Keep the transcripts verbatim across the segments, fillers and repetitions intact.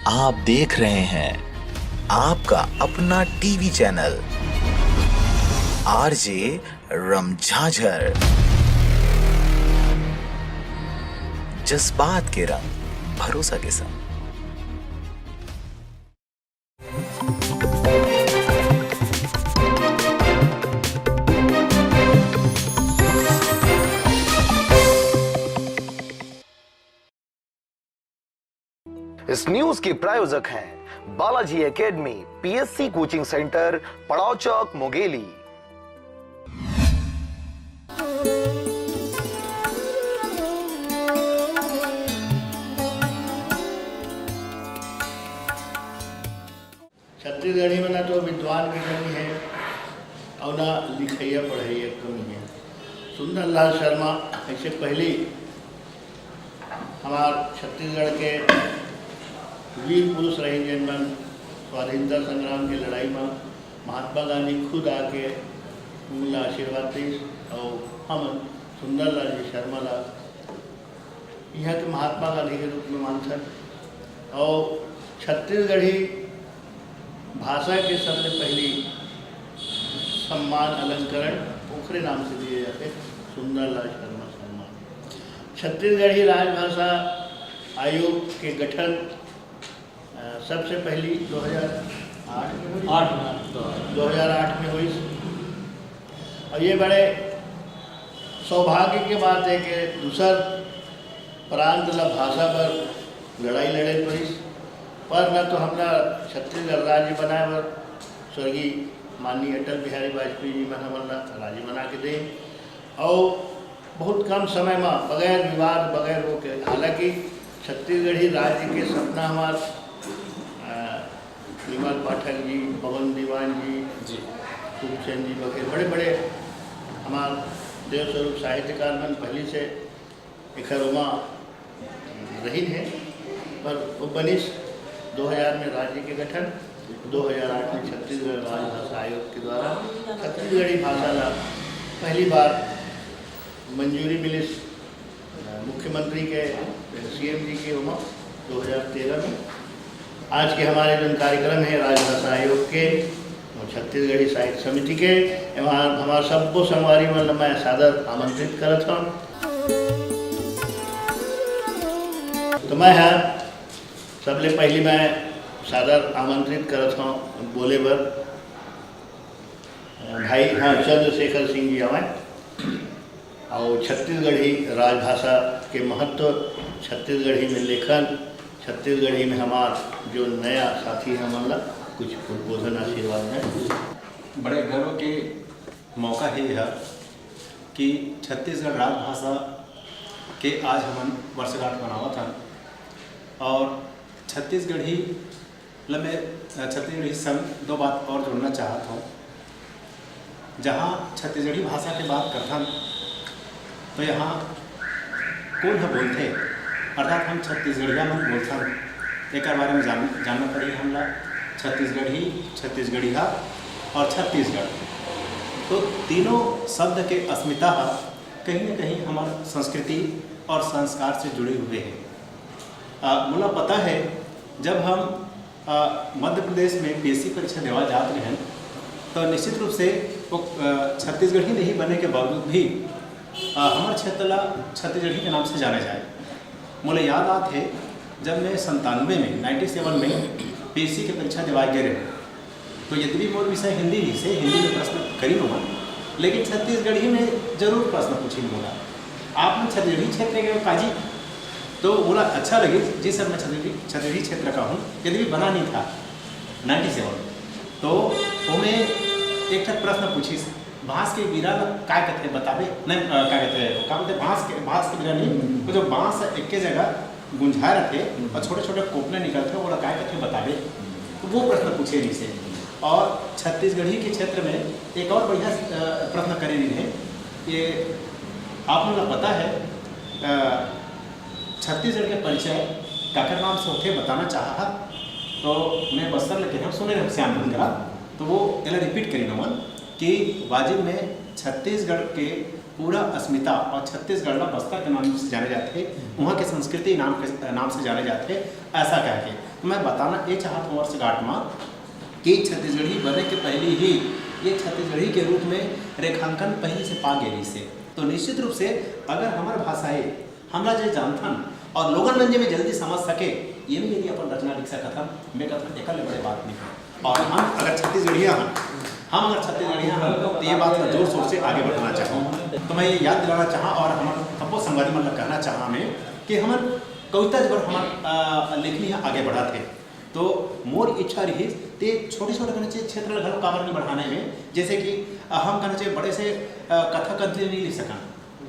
आप देख रहे हैं आपका अपना टीवी चैनल आरजे रमझाझर, जज्बात के रंग, भरोसा के संग। इस न्यूज के प्रायोजक हैं Balaji academy, PSC coaching centre, पड़ाव चौक, मुंगेली। छत्तीसगढ़ी में ना तो विद्वान के कमी है और ना लिखैया पढ़ैया के कमी है। सुंदरलाल शर्मा ऐसे पहली हमार छत्तीसगढ़ के वीर पुरुष रहिन, जेन मन स्वाधीनता संग्राम के लड़ाई में महात्मा गांधी खुद आके उनला आशीर्वाद दिस और हमन सुंदरलाल जी शर्मा ला इहाँ के महात्मा गांधी के रूप में मानथन। और छत्तीसगढ़ी भाषा के सबले पहली सम्मान अलंकरण ओखरे नाम से दिए जाते, सुंदरलाल शर्मा सम्मान। छत्तीसगढ़ी राजभाषा आयोग के गठन अ, सबसे पहली दो हज़ार आठ में हुई। आठ में। दो हज़ार आठ में हुई। और ये बड़े सौभाग्य के बात है कि दूसर प्रांत ला भाषा पर लड़ाई लड़े पड़िस, पर न तो हमला छत्तीसगढ़ राज्य बनाए बर स्वर्गीय माननीय अटल बिहारी वाजपेयी जी मन हमन ला राज्य बना के दे, और बहुत कम समय में बगैर विवाद, बगैर वो के, हालांकि छत्तीसगढ़ी राज्य के सपना हमार, अ, विमल पाठक जी, पवन दीवान जी, जी। खूबचंद जी वगैरह बड़े बड़े हमार देव स्वरूप साहित्यकार मन पहले से एकर ओमा रहिन हे, पर वो बनिस दो हज़ार में राज्य के गठन, दो हज़ार आठ में छत्तीसगढ़ राजभाषा आयोग के द्वारा छत्तीसगढ़ी भाषा ला पहली बार मंजूरी मिलिस, अ, मुख्यमंत्री के, सीएम जी के ओमा दो हज़ार तेरह में। आज के हमारे जो कार्यक्रम है राजभाषा आयोग के और छत्तीसगढ़ी साहित्य समिति के, एमा हमार सब्बो संगवारी मन ला मैं सादर आमंत्रित करत हूँ। तो मैं ह सबले पहली मैं सादर आमंत्रित करत हूँ बोले बर, अ, भाई, हाँ, चंद्रशेखर सिंह जी आवय। और छत्तीसगढ़ी राजभाषा के महत्व, छत्तीसगढ़ी में लेखन, छत्तीसगढ़ी में हमार जो नया साथी है, हमन ला कुछ उद्बोधन आशीर्वाद है। बड़े गर्व के मौका है यह कि छत्तीसगढ़ राजभाषा के आज हमन वर्षगांठ मनावत हन और छत्तीसगढ़ी ल मैं, अ, छत्तीसगढ़ी संग दो बात और जोड़ना चाहत हूँ। जहाँ छत्तीसगढ़ी भाषा के बात करथन, तो यहाँ कोन ह बोलथे, अर्थात हम छत्तीसगढ़िया मन बोलथन, एकर बारे में जान-, जानना पड़ही हमला। छत्तीसगढ़ी, छत्तीसगढ़िया और छत्तीसगढ़, तो तीनों शब्द के अस्मिता ह कहीं न कहीं हमर संस्कृति और संस्कार से जुड़े हुए हैं। अ, मोला पता है, जब हम, अ, मध्य प्रदेश में पीएससी परीक्षा देवा जात रहेन, तो निश्चित रूप से वो, अ, छत्तीसगढ़ी नहीं बने के बावजूद भी, अ, हमर क्षेत्र ला छत्तीसगढ़ी के नाम से जाने जाए। मोला याद आत है, जब मैं संतानवे में, नाइन्टी सेवन में पीएससी के परीक्षा देवाए गे रहे, तो यद्यपि मोर विषय हिंदी रहिसे, हिंदी में प्रश्न करिन ओमन, लेकिन छत्तीसगढ़ी में जरूर प्रश्न पूछिन मोला, "आप मन छत्तीसगढ़ी क्षेत्र के हो का जी?" तो मोला अच्छा लगिस, "जी सर, मैं छत्तीसगढ़ी, छत्तीसगढ़ी क्षेत्र का हूँ," यद्यपि बना नहीं था नाइन्टी सेवन। तो ओमे एक ठक प्रश्न पूछिस, "बांस के बीरा ला काय कथे बताबे?" नहीं, अ, काय कथे, का बोलथे, बांस के, बांस के बीरा नहीं, वो जो बांस एके जगह गुंजाय रथे और छोटे-छोटे कोपने निकलथे, ओला काय कथे बताबे? तो वो प्रश्न पूछे रहिसे। और छत्तीसगढ़ी के क्षेत्र में एक और बढ़िया, अ, प्रश्न करे रहिन हे, ये आप मन ला पता है, अ, छत्तीसगढ़ के परिचय काकर नाम से होथे, बताना चाहा हा? तो मैं बस्तर ले कहे हूँ, सुने रहे श्याम मन करा, तो वो एला repeat करिन हमन कि वाजिब में छत्तीसगढ़ के पूरा अस्मिता और छत्तीसगढ़ ला बस्तर के नाम से जाने जाथे, वहाँ के संस्कृति नाम के, नाम से जाने जाथे, ऐसा कह के। मैं बताना ये चाहत हूँ वर्षगांठ में कि छत्तीसगढ़ी बने के पहली ही ये छत्तीसगढ़ी के रूप में रेखांकन पहली से पा गए से। तो निश्चित रूप से अगर हमार भाषा है, हमला जे जानथन और लोगन मन जे में जल्दी समझ सके, ये में यदि अपन रचना लिख सकत हन, मैं कथन एकर ले बड़े बात नहीं है। और हम अगर छत्तीसगढ़िया हन, हम अगर छत्तीसगढ़िया हन, तो ये बात ला जोर शोर से आगे बढ़ाना चाहूँ। तो मैं ये याद दिलाना चाहा और हमर सबो संगवारी मन ला कहना चाहा मैं कि हमर कविता जबर हमर, अ, लेखनी ह आगे बढ़त हे। तो मोर इच्छा रहिस ते छोटे-छोटे कहना चाहिए क्षेत्र ला घलो काबर नहीं बढ़ाने में, जैसे कि, अ, हम कहना चाहिए बड़े से, अ, कथा कंतरी नहीं लिख सकन,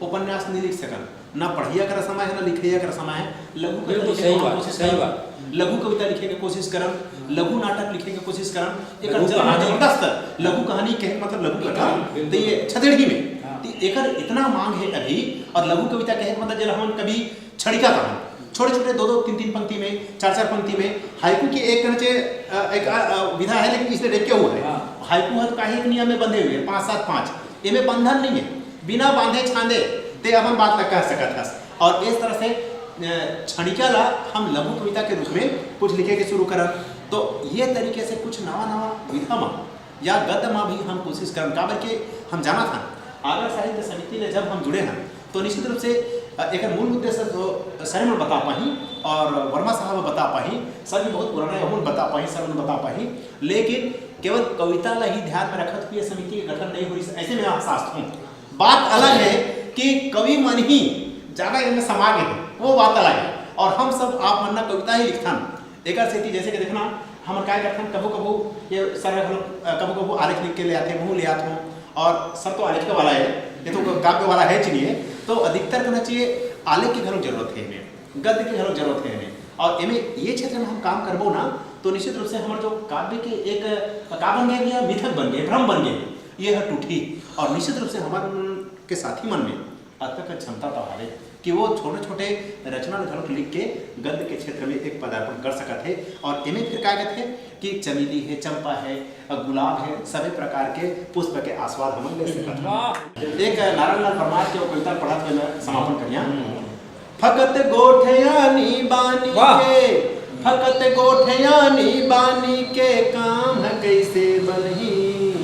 उपन्यास नहीं लिख सकन, ना पढ़इया कर समय है, ना लिखइया कर समय है। लघु कविता बिल्कुल लिखे सही के बात, कोशिश सही करन, बात। लघु कविता लिखे के कोशिश करन, लघु नाटक लिखे के कोशिश करन, एक लघु अच्छा, हाँ, कहानी। जबरदस्त लघु कहानी कहे, मतलब लघु कथा, बिल्कुल। तो ये छतेड़ही में, हाँ। तो एकर इतना मांग है अभी, और लघु कविता कहे के मतलब जेला हमन कभी छड़िका कहा, छोटे-छोटे दो-दो, तीन-तीन पंक्ति में, चार-चार पंक्ति में, हाइकु के एक कहना चाहिए, अ, एक, अ, अ, विधा है, लेकिन इसने रेखे हुआ है। हाँ। हाइकु ह तो काहे एक नियम में बंधे हुए हैं, पाँच सात पाँच। एमे बंधन नहीं है, बिना बांधे छांदे ते अपन बात ला कह सकत हस। और इस तरह से, अ, छड़िका ला हम लघु कविता के रूप में कुछ लिखे के शुरू करन, तो ये तरीके से कुछ नवा-नवा विधा मा या गद्य मा भी हम कोशिश करन, काबर के हम जानत हन, आगर साहित्य समिति ले जब हम जुड़े हन, तो निश्चित रूप से, अ, एकर मूल उद्देश्य तो सर मन बता पाही और वर्मा साहब बता पाही, सर भी बहुत पुराना है, ओमन बता पाही, सर मन बता पाही, लेकिन केवल कविता ला ही ध्यान में रखत हुए समिति के गठन नहीं होइस, ऐसे में एहसास हूँ। बात अलग है कि कवि मन ही ज्यादा इनमें समा गए हैं, वो बात अलग है। और हम सब आप मन ना कविता ही लिखथन, एकर सेती जैसे कि देखना, हमर काय करथन, कभू-कभू ये सर घलो, अ, कभू-कभू आलेख लिख के ले आथे, महूँ ले आथों, और सर तो आलेख वाला है, ये तो काव्य वाला है च नहीं है, तो अधिकतर कहना चाहिए आलेख की घलो जरूरत है एमे, गद्य की घलो जरूरत है एमे, और एमे ये क्षेत्र में हम काम करबो ना, तो निश्चित रूप से हमर जो काव्य के एक, अ, का बन गए भैया, मिथक बन गए, भ्रम बन गए, ये ह टूटही, और निश्चित रूप से हमर के साथी मन में अतका क्षमता तो हवे कि वो छोटे-छोटे रचना ल घलोक लिख के गद्य के क्षेत्र में एक पदार्पण कर सकत हे। और एमे फिर का कहथे कि चमेली हे, चंपा हे, गुलाब हे, सभी प्रकार के पुष्प के आस्वाद हमन ले सकत हन। वाह। एक नारायण लाल परमार के वो कविता पढ़त हुए मैं समापन करिया। फकत गोठियानी बानी वाह। के, फकत गोठियानी बानी के काम ह कइसे बनही?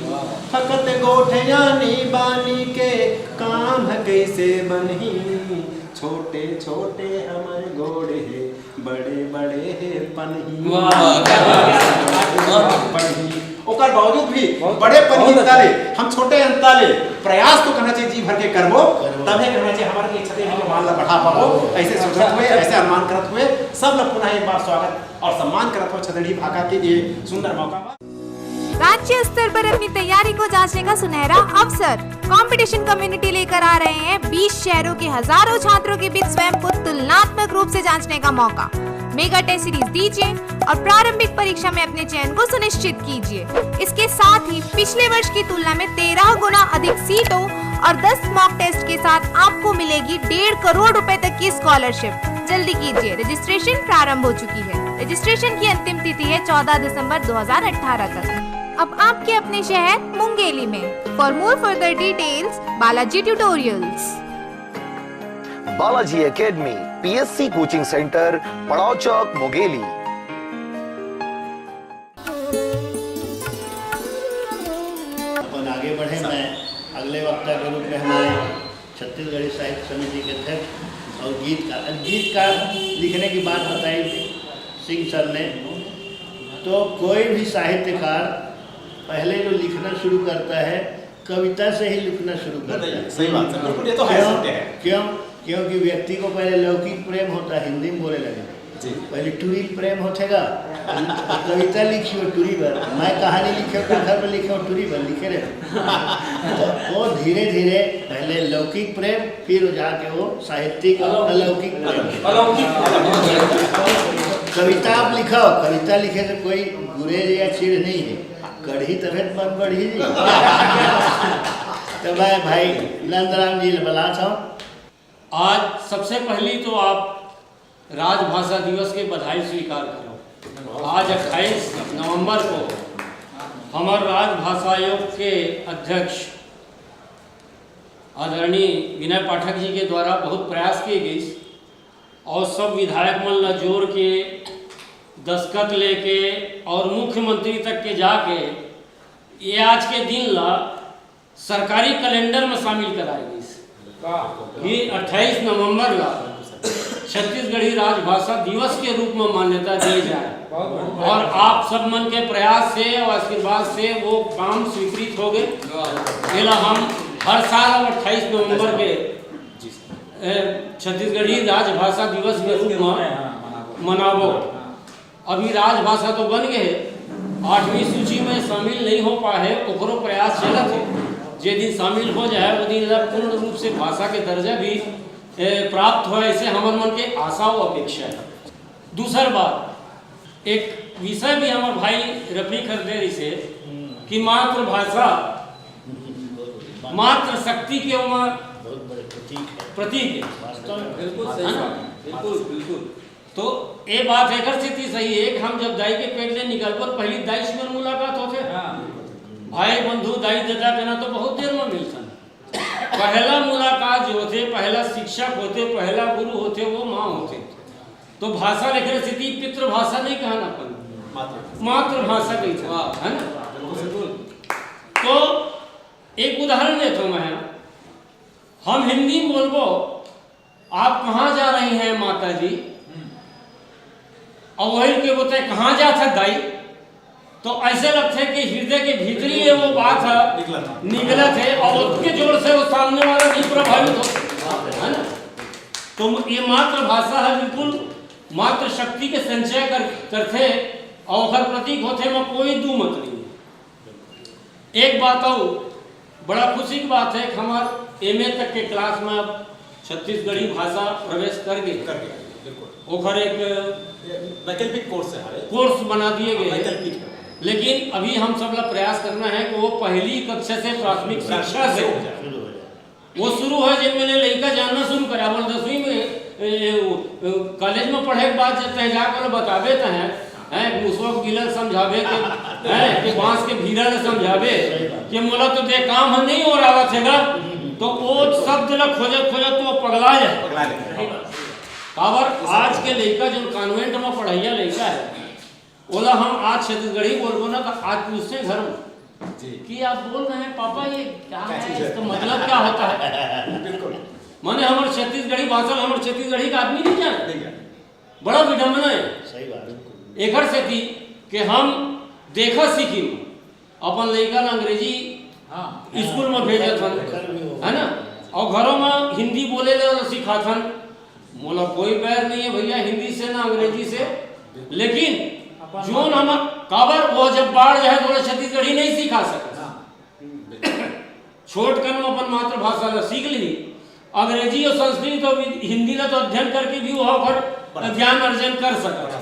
वाह। फकत गोठियानी बानी के काम ह कइसे बनही? छोटे छोटे हमर गोड़ हे, बड़े बड़े हे पनही। वाह, क्या बात है। पनही। ओकर बावजूद भी बहुत, बड़े पनही बहुत अंता ले, हम छोटे अंता ले प्रयास तो करना चाहिए, जी भर के करबो, करबो। तभे कहना चाहिए हमर के छत्तीसगढ़ के मान ला बढ़ा पाबो। ऐसे सोचत हुए, ऐसे अनुमान करत हुए सब लोग पुनः एक बार स्वागत और सम्मान करत हो छत्तीसगढ़ी भाखा के ये सुंदर मौका पर। राज्य स्तर पर अपनी तैयारी को जांचने का सुनहरा अवसर। कंपटीशन कम्युनिटी लेकर आ रहे हैं बीस शहरों के हजारों छात्रों के बीच स्वयं को तुलनात्मक रूप से जांचने का मौका। मेगा टेस्ट सीरीज दीजिए और प्रारंभिक परीक्षा में अपने चयन को सुनिश्चित कीजिए। इसके साथ ही पिछले वर्ष की तुलना में तेरह गुना अधिक सीटों और दस मॉक टेस्ट के साथ आपको मिलेगी डेढ़ करोड़ रुपए तक की स्कॉलरशिप। जल्दी कीजिए, रजिस्ट्रेशन प्रारंभ हो चुकी है। रजिस्ट्रेशन की अंतिम तिथि है चौदह दिसंबर दो हज़ार अठारह तक। अब आपके अपने शहर मुंगेली में। For more further details, Balaji tutorials. Balaji academy, PSC coaching centre, पड़ाव चौक, मुंगेली। अपन आगे बढ़े, मैं अगले वक्ता के रूप में हमारे छत्तीसगढ़ी साहित्य समिति के अध्यक्ष और गीतकार, गीतकार लिखने की बात बताई सिंह सर ने, तो कोई भी साहित्यकार पहले जो लिखना शुरू करता है, कविता से ही लिखना शुरू करता है। सही बात है, बिल्कुल, ये तो है, क्यों? सत्य है। क्यों? क्योंकि व्यक्ति को पहले लौकिक प्रेम होता है, हिंदी में बोले लगे, जी। पहले टुरी प्रेम होथेगा, कविता लिखियो टुरी बर, मैं कहानी लिखे, घर में लिखे टुरी बर, लिखे रहे। तो वो धीरे धीरे पहले लौकिक प्रेम, फिर जाके वो साहित्यिक और अलौकिक प्रेम। अलौकिक। कविता आप लिखो, कविता लिखे से कोई गुरेज या चिढ़ नहीं है, कढ़ी तबे तो मन बढ़ी जी। तो मैं भाई नंदराम जी ले बलात हूँ। आज सबसे पहली तो आप राजभाषा दिवस के बधाई स्वीकार करो। आज अट्ठाईस नवंबर को हमर राजभाषा आयोग के अध्यक्ष आदरणीय विनय पाठक जी के द्वारा बहुत प्रयास किए गइस और सब विधायक मन ला जोर के दस्खत लेके और मुख्यमंत्री तक के जाके ये आज के दिन ला सरकारी कैलेंडर में शामिल कराए गइस कि अट्ठाईस नवंबर ला छत्तीसगढ़ी राजभाषा दिवस के रूप में मान्यता दी जाए। और आप सब मन के प्रयास से और आशीर्वाद से वो काम स्वीकृत हो गए। एला हम हर साल अब अट्ठाईस नवंबर के, ए, छत्तीसगढ़ी राजभाषा दिवस के रूप में मनाबो। अभी राजभाषा तो बन गए, आठवीं सूची में शामिल नहीं हो पाए, ओकरो प्रयास चलत है। जे दिन शामिल हो जाए, वो दिन एला पूर्ण रूप से भाषा के दर्जा भी, ए, प्राप्त हो, ऐसे हमर मन के आशा और अपेक्षा है। दूसर बात, एक विषय भी हमर भाई रफीक हर दे रिसे कि मातृभाषा मातृ शक्ति के ओमा बहुत बड़े प्रतीक है। प्रतीक है। वास्तव में बिल्कुल सही है ना? बात है। बिल्कुल, बिल्कुल। तो ये बात एकर सेती सही है कि हम जब दाई के पेट ले निकलबो, तो पहली दाई से मोर मुलाकात होथे। हाँ। भाई, बंधु, दाई, ददा के ना तो बहुत देर में मिलथन। पहला मुलाकात जो होथे, पहला शिक्षक होथे, पहला गुरु होथे, वो माँ होथे। तो भाषा लेकर स्थिति पितृभाषा नहीं कहना अपन, मातृभाषा। मातृभाषा कही था, वाह। है ना? बिल्कुल। तो एक उदाहरण देता हूँ मैं, हम हिंदी में बोलबो, "आप कहाँ जा रही हैं माता जी?" हम्म। और वही के बोलते हैं, "कहाँ जा था दाई?" तो ऐसे लगते कि हृदय के भीतरी ये वो बात है, निकला था। निकला थे और उसके जोर से वो सामने वाला भी प्रभावित हो, है ना? तो ये मातृभाषा है, बिल्कुल मातृ शक्ति के संचय कर, करथे और ओकर प्रतीक होथे, में कोई दू मत नहीं है। एक बात और बड़ा खुशी की बात है कि हमार एमए तक के क्लास में अब छत्तीसगढ़ी भाषा प्रवेश कर गई। कर गई, बिल्कुल। ओकर एक ये वैकल्पिक कोर्स है, हमारे। कोर्स बना दिए गए हैं। वैकल्पिक है। लेकिन अभी हम सब ला प्रयास करना है कि वो पहली कक्षा से प्राथमिक शिक्षा से शुरू हो जाए। शुरू हो जाए। वो शुरू है, जब मैंने लड़का जानना शुरू करा, बोल, दसवीं में, ए, ए, वो, ए, कॉलेज में पढ़े के बाद जब तय जाकर बताबे तय है, हैं, मुसवा के बिला समझाबे के, हैं, के बांस के भीरा ले समझाबे, कि मोला तो दे काम ह नहीं हो रहा थे गा, तो वो शब्द ला खोजत खोजत तो पगला जाए। पगला जाए। काबर आज के लइका जो कॉन्वेंट में पढ़ैया लइका है, ओला हम आज छत्तीसगढ़ी बोलबो ना, तो आज पूछते हैं घर में जी। कि आप बोल रहे हैं पापा, ये क्या क्या है, चीज़ है? इसका मतलब क्या होता है? बिल्कुल। माने हमर छत्तीसगढ़ी भाषा, हमर छत्तीसगढ़ी का आदमी नहीं जाने। नहीं जाने। बड़ा विडंबना है। सही बात है। एकर सेती कि हम देखा सीखी में अपन लइका ला अंग्रेजी हाँ। स्कूल में भेजत हन, कर भी हो। है ना? और घरों में हिंदी बोले ले सिखाथन। मोला कोई बैर नहीं है भैया हिंदी से ना अंग्रेजी से, लेकिन अपन जोन हम काबर वो जब बाढ़ जाए तो ओला छत्तीसगढ़ी नहीं सिखा सकत। हाँ। छोटकन में अपन मातृभाषा ला सीख ली, अंग्रेजी और संस्कृत और हिंदी ला तो अध्ययन करके भी वो ओकर ज्ञान अर्जन कर सकत।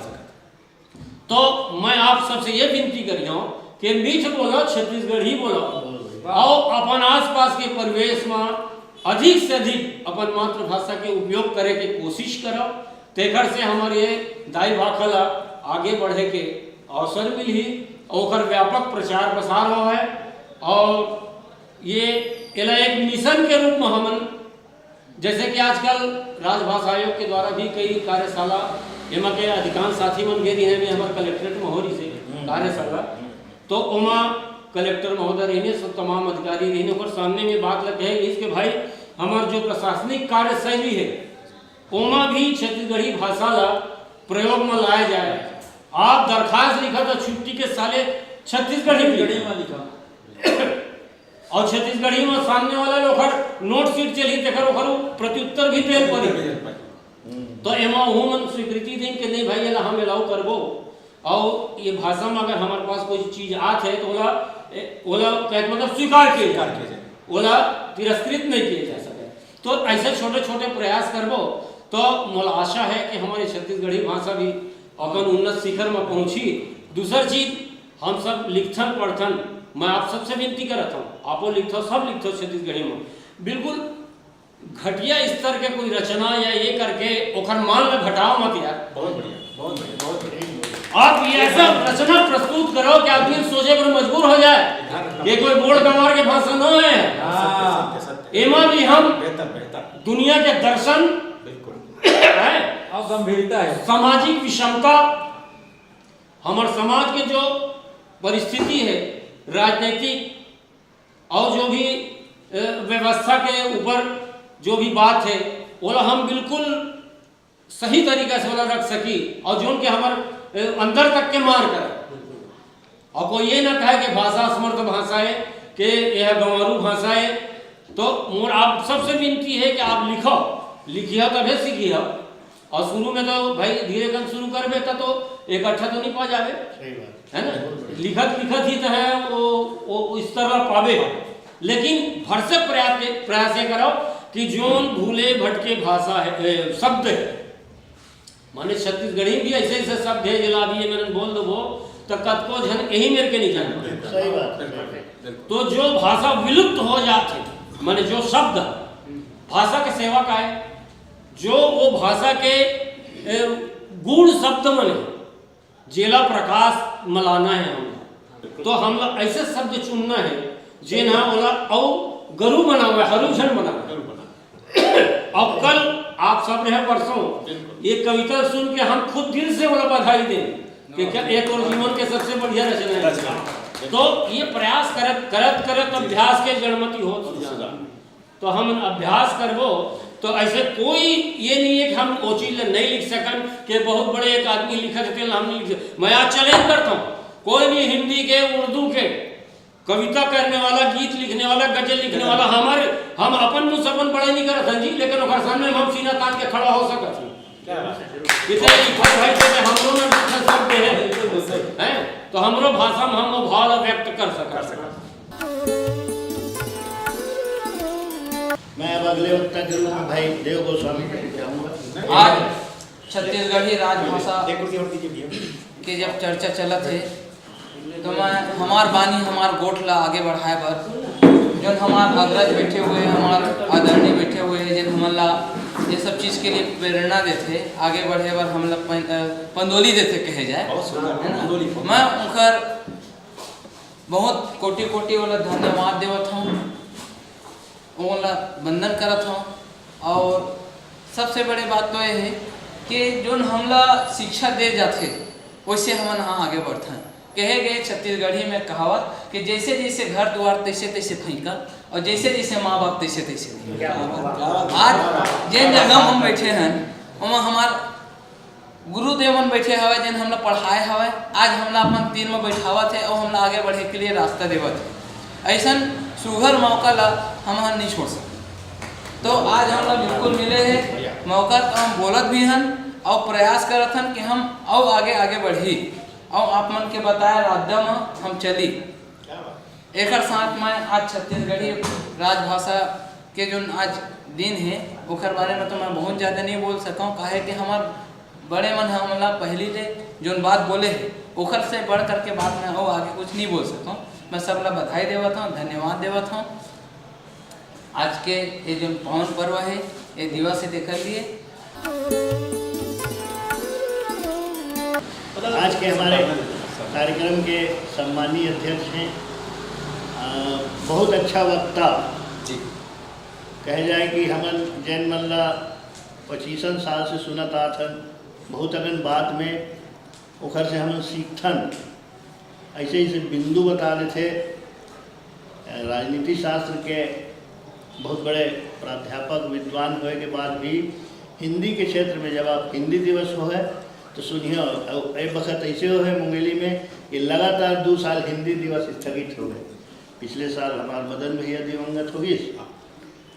तो मैं आप सबसे ये विनती करियो कि मीठ बोलो, छत्तीसगढ़ी बोलो, आओ अपन आसपास के परिवेश में अधिक से अधिक अपन मातृभाषा के उपयोग करे के कोशिश करो। तेखर से हमर ये दाई भाखा ला आगे बढ़े के अवसर मिलही, ओकर व्यापक प्रचार प्रसार हो है और ये एला एक मिशन के रूप में हमन जैसे कि आजकल राजभाषा आयोग के द्वारा भी कई कार्यशाला, एमा के अधिकांश साथी मन गे रहिन, हमर कलेक्ट्रेट में हो रहिसे हम्म। कार्यशाला, हम्म। तो ओमा कलेक्टर महोदय रहिन, सब तमाम अधिकारी रहिन, ओकर सामने में बात ला कहे गइस कि भाई, हमर जो प्रशासनिक कार्यशैली है, ओमा भी छत्तीसगढ़ी भाषा ला प्रयोग में लाया जाए। आप दरखास्त लिखा तो छुट्टी के साले छत्तीसगढ़ी में लिखा। छत्तीसगढ़ी में लिखा। और छत्तीसगढ़ी में सामने वाला ला ओखर नोट शीट चलही, तेखर ओखर प्रत्युत्तर भी देल पड़ी। हम्म। तो एमा ओहू मन स्वीकृति दिन के नहीं भाई, एला हम अलाउ करबो। और ये भाषा में अगर हमारे पास कोई चीज आत है तो ओला, ए, ओला कहे के मतलब स्वीकार किया स्वीकार जाए। किया जाए। ओला तिरस्कृत नहीं किया जा सके। तो ऐसे छोटे छोटे प्रयास करबो तो मोला आशा है कि हमारी छत्तीसगढ़ी भाषा भी अपन उन्नत शिखर में पहुंची। दूसर चीज, हम सब लिखथन पढ़थन, मैं आप सबसे विनती करत हूँ, आपो लिखथो, सब लिखथो छत्तीसगढ़ी में, बिल्कुल घटिया स्तर के कोई रचना या ये करके ओखर मान ल घटाओ मत यार। बहुत बढ़िया, बहुत बढ़िया, बहुत बढ़िया। आप ये ऐसा रचना प्रस्तुत करो कि आदमी सोचे पर मजबूर हो जाए कि कोई बोर्ड गंवार के भाषा न है। हाँ। सत्य, सत्य, सत्य। एमा भी हम बेहतर, बेहतर। दुनिया के दर्शन बिल्कुल। है। और गंभीरता है। सामाजिक विषमता हमर समाज के जो परिस्थिति है, राजनीतिक और जो भी, अ, व्यवस्था के ऊपर जो भी बात है, ओला हम बिल्कुल सही तरीका से ओला रख सकी और जोन के हमर, अ, अंदर तक के मार करे। और कोई ये ना कहे कि भाषा समर्थ भाषा है, कि यह गंवारू भाषा है। तो मोर आप सबसे विनती है कि आप लिखो, लिखिया तभे सीखिया। और शुरू में तो भाई धीरे कन शुरू करबे त तो इकट्ठा तो नहीं पा जाबे। सही बात। है ना? लिखत लिखत ही तो है वो, वो, वो स्तर ला पाबे। लेकिन भरसक प्रयास के, प्रयास ये करो कि जोन भूले भटके भाषा है, ए, शब्द है, माने छत्तीसगढ़ी भी ऐसे ऐसे शब्द है, जेला अभी ये मैंने बोल दो वो, तो कतको झन यही मेरे के नहीं जाना। सही बात है। तो जो भाषा विलुप्त हो जाते, माने जो शब्द भाषा के सेवक आए, जो वो भाषा के, ए, गूढ़ शब्द माने जेला प्रकाश मलाना है हम, तो हम ला ऐसे शब्द चुनना है जेन हा ओला अउ गरु बनावे, हरू झन बनावे। अब कल आप सब रहे परसों, ये कविता सुन के हम खुद दिल से ओला बधाई दें कि क्या एक और जीवन के सबसे बढ़िया रचना है। तो ये प्रयास करत करत करत अभ्यास के जड़मती होत जाना। तो हम अभ्यास करबो, तो ऐसे कोई ये नहीं है कि हम ओ चीज ला नहीं लिख सकन कि बहुत बड़े एक आदमी लिखत हे, तेला हम नहीं लिख सकन। मैं आज चैलेंज करता हूँ, कोई भी हिंदी के, उर्दू के कविता करने वाला, गीत लिखने वाला, गजल लिखने वाला, हमारे, हम अपन मुँह से अपन बड़ाई नहीं करत हन जी, लेकिन ओकर सामने हम सीना तान के खड़ा हो सकत हन। इतने लिखत भाई के हमरो में लिखत शब्द है, हैं? तो हमरो भाषा में हम वो भाव ला व्यक्त कर सकत। मैं अब अगले वक्ता के रूप में भाई देव गोस्वामी को चाहूंगा। आज छत्तीसगढ़ी राजभाषा एक कुर्सी और दीजिए भैया। के जब चर्चा चलत हे, तो मैं हमार बानी, हमार गोठ ला आगे बढ़ाए बर, जोन हमार अग्रज बैठे हुए, हमार आदरणीय बैठे हुए, जिन हमन ला ये सब चीज के लिए प्रेरणा देथे, आगे बढ़े बर हमन ला पं-, अ, पंदोली देथे कहे जाए, बहुत सुंदर, है ना? पंदोली, पंदोली। मैं उनकर बहुत कोटि कोटि वाला धन्यवाद देवत हूँ, ओला वंदन करत हूँ। और सबसे बड़े बात तो ये है कि जोन हमला शिक्षा दे जाथे, वैसे हमन हाँ आगे बढ़थन। कहे गए छत्तीसगढ़ी में कहावत कि जैसे जैसे घर द्वार तैसे तैसे फैंका, और जैसे जैसे माँ बाप तैसे तैसे नहीं। क्या बात। आज जिन जगह हम बैठे हैं, ओमा हमार गुरुदेव मन बैठे हवय, जेन हमला पढ़ाए हवय, आज हमला अपन तीर म बैठावत हे अउ हमला आगे बढ़े के लिए रास्ता देवत हे। अइसन सुघर मौका ला हम ह नहीं छोड़ सकते। तो आज हमला बिल्कुल मिले हे मौका, तो हम बोलत भी हन अउ प्रयास करत हन कि हम अउ आगे, आगे बढ़ी अउ आप मन के बताए रास्ता म हम चली। एकर साथ मैं आज छत्तीसगढ़ी राजभाषा के जोन आज दिन हे, ओकर बारे में तो मैं बहुत ज़्यादा नहीं बोल सकूँ, काहे कि हमार बड़े मन ह हमला पहली ले जोन बात बोले हे, ओकर से बढ़ करके बात मैं अउ आगे कुछ नहीं बोल सकूँ। मैं सबला बधाई देवत हूँ, धन्यवाद देवत हूँ। आज के ये जोन पावन पर्व हे, ये दिवस हे, तेकर लिए आज के हमारे कार्यक्रम के सम्मानीय अध्यक्ष हैं, अ, बहुत अच्छा वक्ता। जी। कहे जाए कि हमन जेन मन ला पच्चीसन साल से सुनत आत हन, बहुत अकन बात में ओखर से हमन सीखथन। ऐसे ऐसे बिंदु बता देथे। राजनीति शास्त्र के बहुत बड़े प्राध्यापक, विद्वान होए के बाद भी हिंदी के क्षेत्र में जब आप हिंदी दिवस होए तो सुनिए, अउ ए बखत ऐसे होए मुंगेली में कि लगातार दो साल हिंदी दिवस स्थगित हो गए। पिछले साल हमार मदन भैया दिवंगत हो गए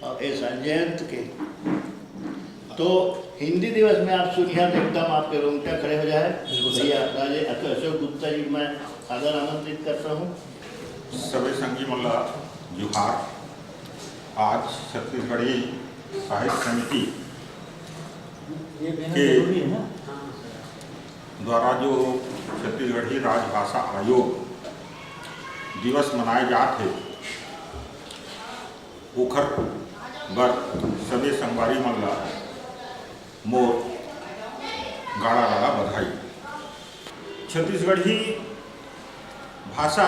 और ए साल जयंत के। तो हिंदी दिवस में आप सुनिए तो एकदम आपके रोंगटे खड़े हो जाए। बिल्कुल सर। भैया राजे अशोक गुप्ता जी, मैं आदर आमंत्रित करता हूँ। सभी संगी मन ला जोहार। आज छत्तीसगढ़ी साहित्य समिति के द्वारा जो छत्तीसगढ़ी राजभाषा आयोग दिवस मनाए जात हे, ओखर बर सबे संगवारी मन ला मोर गाड़ा गाड़ा बधाई। छत्तीसगढ़ी भाषा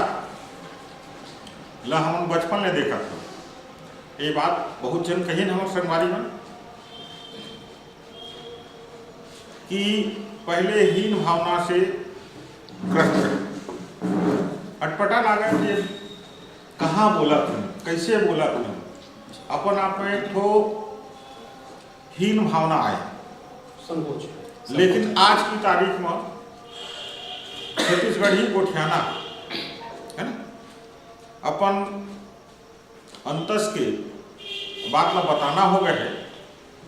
ला हमन बचपन ले देखत हन। ये बात बहुत झन कहिन हमर संगवारी मन कि पहले हीन भावना से ग्रस्त रहे। अटपटा लागत कि कहाँ बोलत हन, कैसे बोलत हन, अपन आप में एक ठो हीन भावना आए। संकोच। लेकिन आज की तारीख में छत्तीसगढ़ी गोठियाना, है ना, अपन अंतस के बात ला बताना हो गए है।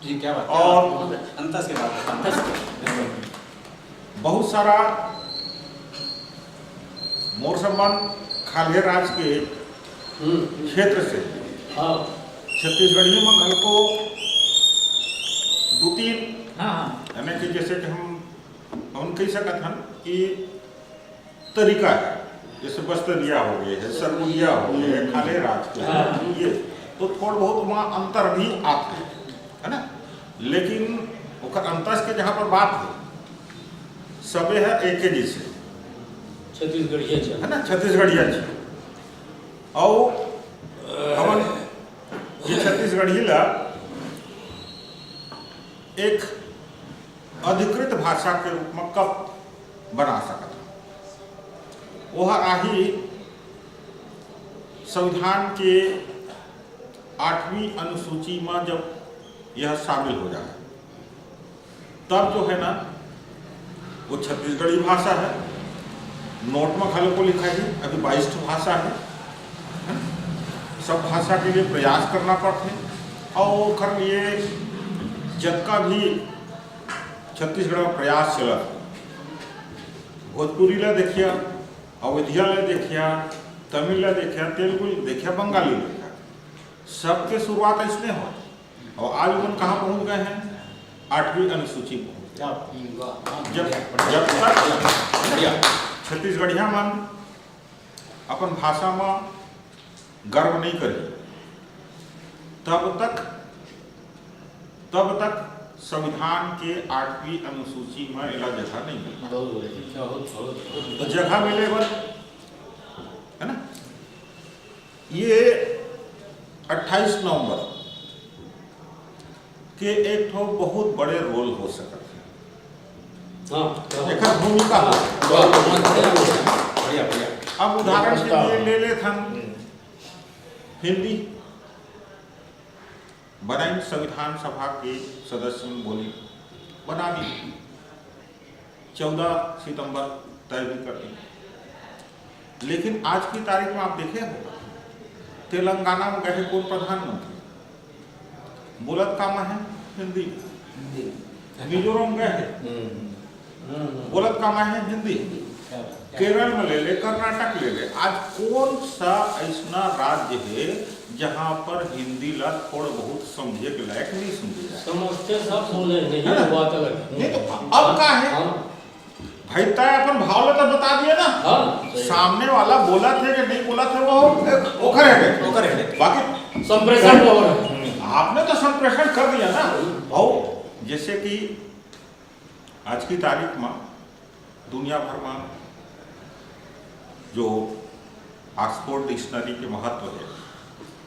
जी, क्या बात, क्या और बात। अंतस के बात, अंतस के। बहुत सारा मोर संबंध खाल्हे राज के हम्म। क्षेत्र से हाँ। छत्तीसगढ़ी में घल को दो तीन हाँ, हाँ। यानी कि जैसे कि हम, हम कह सकत हन कि तरीका है, जैसे बस्तरिया हो गए है, सरगुजिया हो गए है, खाल्हे राज के हाँ। ये तो थोड़ बहुत वहाँ अंतर भी आते हैं, है ना? लेकिन ओकर अंतस के जहाँ पर बात है, सबे है एक ही जैसे, छत्तीसगढ़िया छे। है ना, छत्तीसगढ़िया छे। और हमन ये छत्तीसगढ़ी ला एक अधिकृत भाषा के रूप में कब बना सकत हन? ओह आही संविधान के आठवीं अनुसूची में जब यह शामिल हो जाए, तब जो है ना, वो छत्तीसगढ़ी भाषा है, नोट में खाली को लिखा ही, अभी बाईस ठो भाषा है, है ना? सब भाषा के लिए प्रयास करना पड़ते और ओकर लिए जतका भी छत्तीसगढ़ में प्रयास चलत, भोजपुरी ला देखिया, अवधिया ला देखिया, तमिल ला देखिया, तेलुगु ला देखिया, बंगाली ला देखिया, सबके शुरुआत इसने हो। और आज उमन कहाँ पहुँच गए हैं? आठवीं अनुसूची पहुँच गए। क्या बात। वाह, वाह, जब, बढ़िया, जब तक बढ़िया। छत्तीसगढ़िया मन अपन भाषा में गर्व नहीं करी, तब तक, तब तक संविधान के आठवीं अनुसूची में एला जगह नहीं मिल पाए। बहुत बढ़िया। बहुत, बहुत, बहुत। तो जगह मिले बर, है ना? ये अट्ठाईस नवंबर के एक ठो बहुत बड़े रोल हो सकत है। हाँ, हाँ। एकर भूमिका हो। वाह, वाह, बढ़िया, बढ़िया। अब उदाहरण के लिए ले लेथन हम्म। हिंदी। बनाइन संविधान सभा के सदस्य मन बोली, बना दी, चौदह सितंबर तय भी कर दी। लेकिन आज की तारीख में आप देखे हो, तेलंगाना में गए कौन प्रधानमंत्री, बोलत का में है हिंदी। हिंदी। मिजोरम गए हैं, हम्म। बोलत का में है हिंदी। क्या बात, क्या बात। केरल में ले ले, कर्नाटक ले ले, आज कौन सा ऐसना राज्य है जहाँ पर हिंदी ला थोड़ बहुत समझे के लायक नहीं समझे जाए? समझते सब बोले, नहीं, है ना? वो बात अलग है। नहीं तो अब का है? हाँ। भाई, तय अपन भाव ला तो बता दिया ना। हाँ, सही। सामने वाला बोलत है कि नहीं बोलत है, वो ओखर है, ओखर है। बाकी संप्रेषण तो हो रहा है। आपने तो संप्रेषण कर दिया ना। भाव, जैसे कि आज की तारीख में दुनिया भर में जो ऑक्सफोर्ड डिक्शनरी के महत्व है,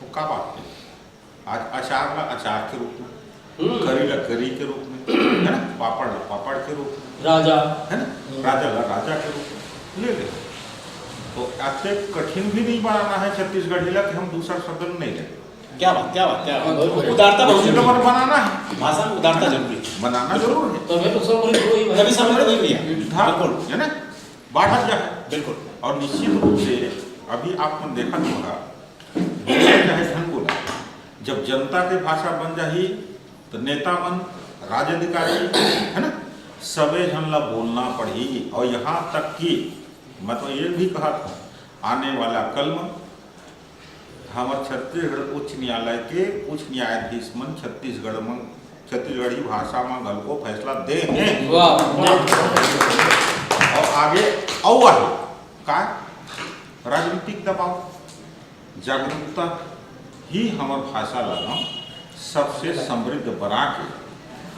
वो का बात है? आज अचार ला अचार के रूप में, हम्म। करी ला करी के रूप में, है ना, पापड़ ला पापड़ के रूप में, राजा। है ना, हम्म। राजा ला राजा के रूप में ले ले। तो अतेक कठिन भी नहीं बनाना है छत्तीसगढ़ी ला कि हम दूसरा शब्द नहीं लेंगे। क्या बात, क्या बात, क्या बात। बहुत बढ़िया। उदारता बहुत जरूरी है। बनाना है। भाषा में उदारता जरूरी है। बनाना जरूर है। तभी तो समृद्ध हुई भाई। तभी समृद्ध हुई भैया। हाँ, बिल्कुल। है ना? बाढ़त जाए। बिल्कुल। और निश्चित रूप से अभी आप मन देखत होगा, बोला चाहे झन बोला, जब जनता के भाषा बन जाही, तो नेता मन, राज अधिकारी, है ना, सबे झन ला बोलना पड़ही। और यहाँ तक कि मैं तो ये भी कहा था, आने वाला कल में हमर छत्तीसगढ़ उच्च न्यायालय के उच्च न्यायाधीश मन छत्तीसगढ़ में, छत्तीसगढ़ी भाषा में घल को फैसला दे हैं। वाह, वाह। और आगे अउ आही का राजनीतिक दबाव, जागरूकता ही हमर भाषा ला हम सबसे समृद्ध बना के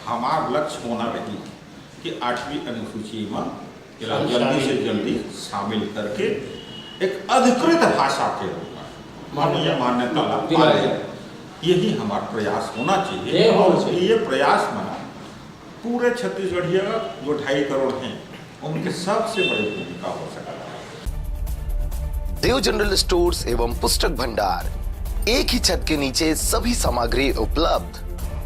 हमार लक्ष्य होना रही कि आठवीं अनुसूची में एला जल्दी से जल्दी शामिल करके एक अधिकृत भाषा के रूप में हम ये मान्यता ला पा लें। यही हमारा प्रयास होना चाहिए। ये होना चाहिए। ये प्रयास में पूरे छत्तीसगढ़िया जो ढाई करोड़ हैं, उनके सबसे बड़ी भूमिका हो सकता है। देव जनरल स्टोर्स एवं पुस्तक भंडार, एक ही छत के नीचे सभी सामग्री उपलब्ध।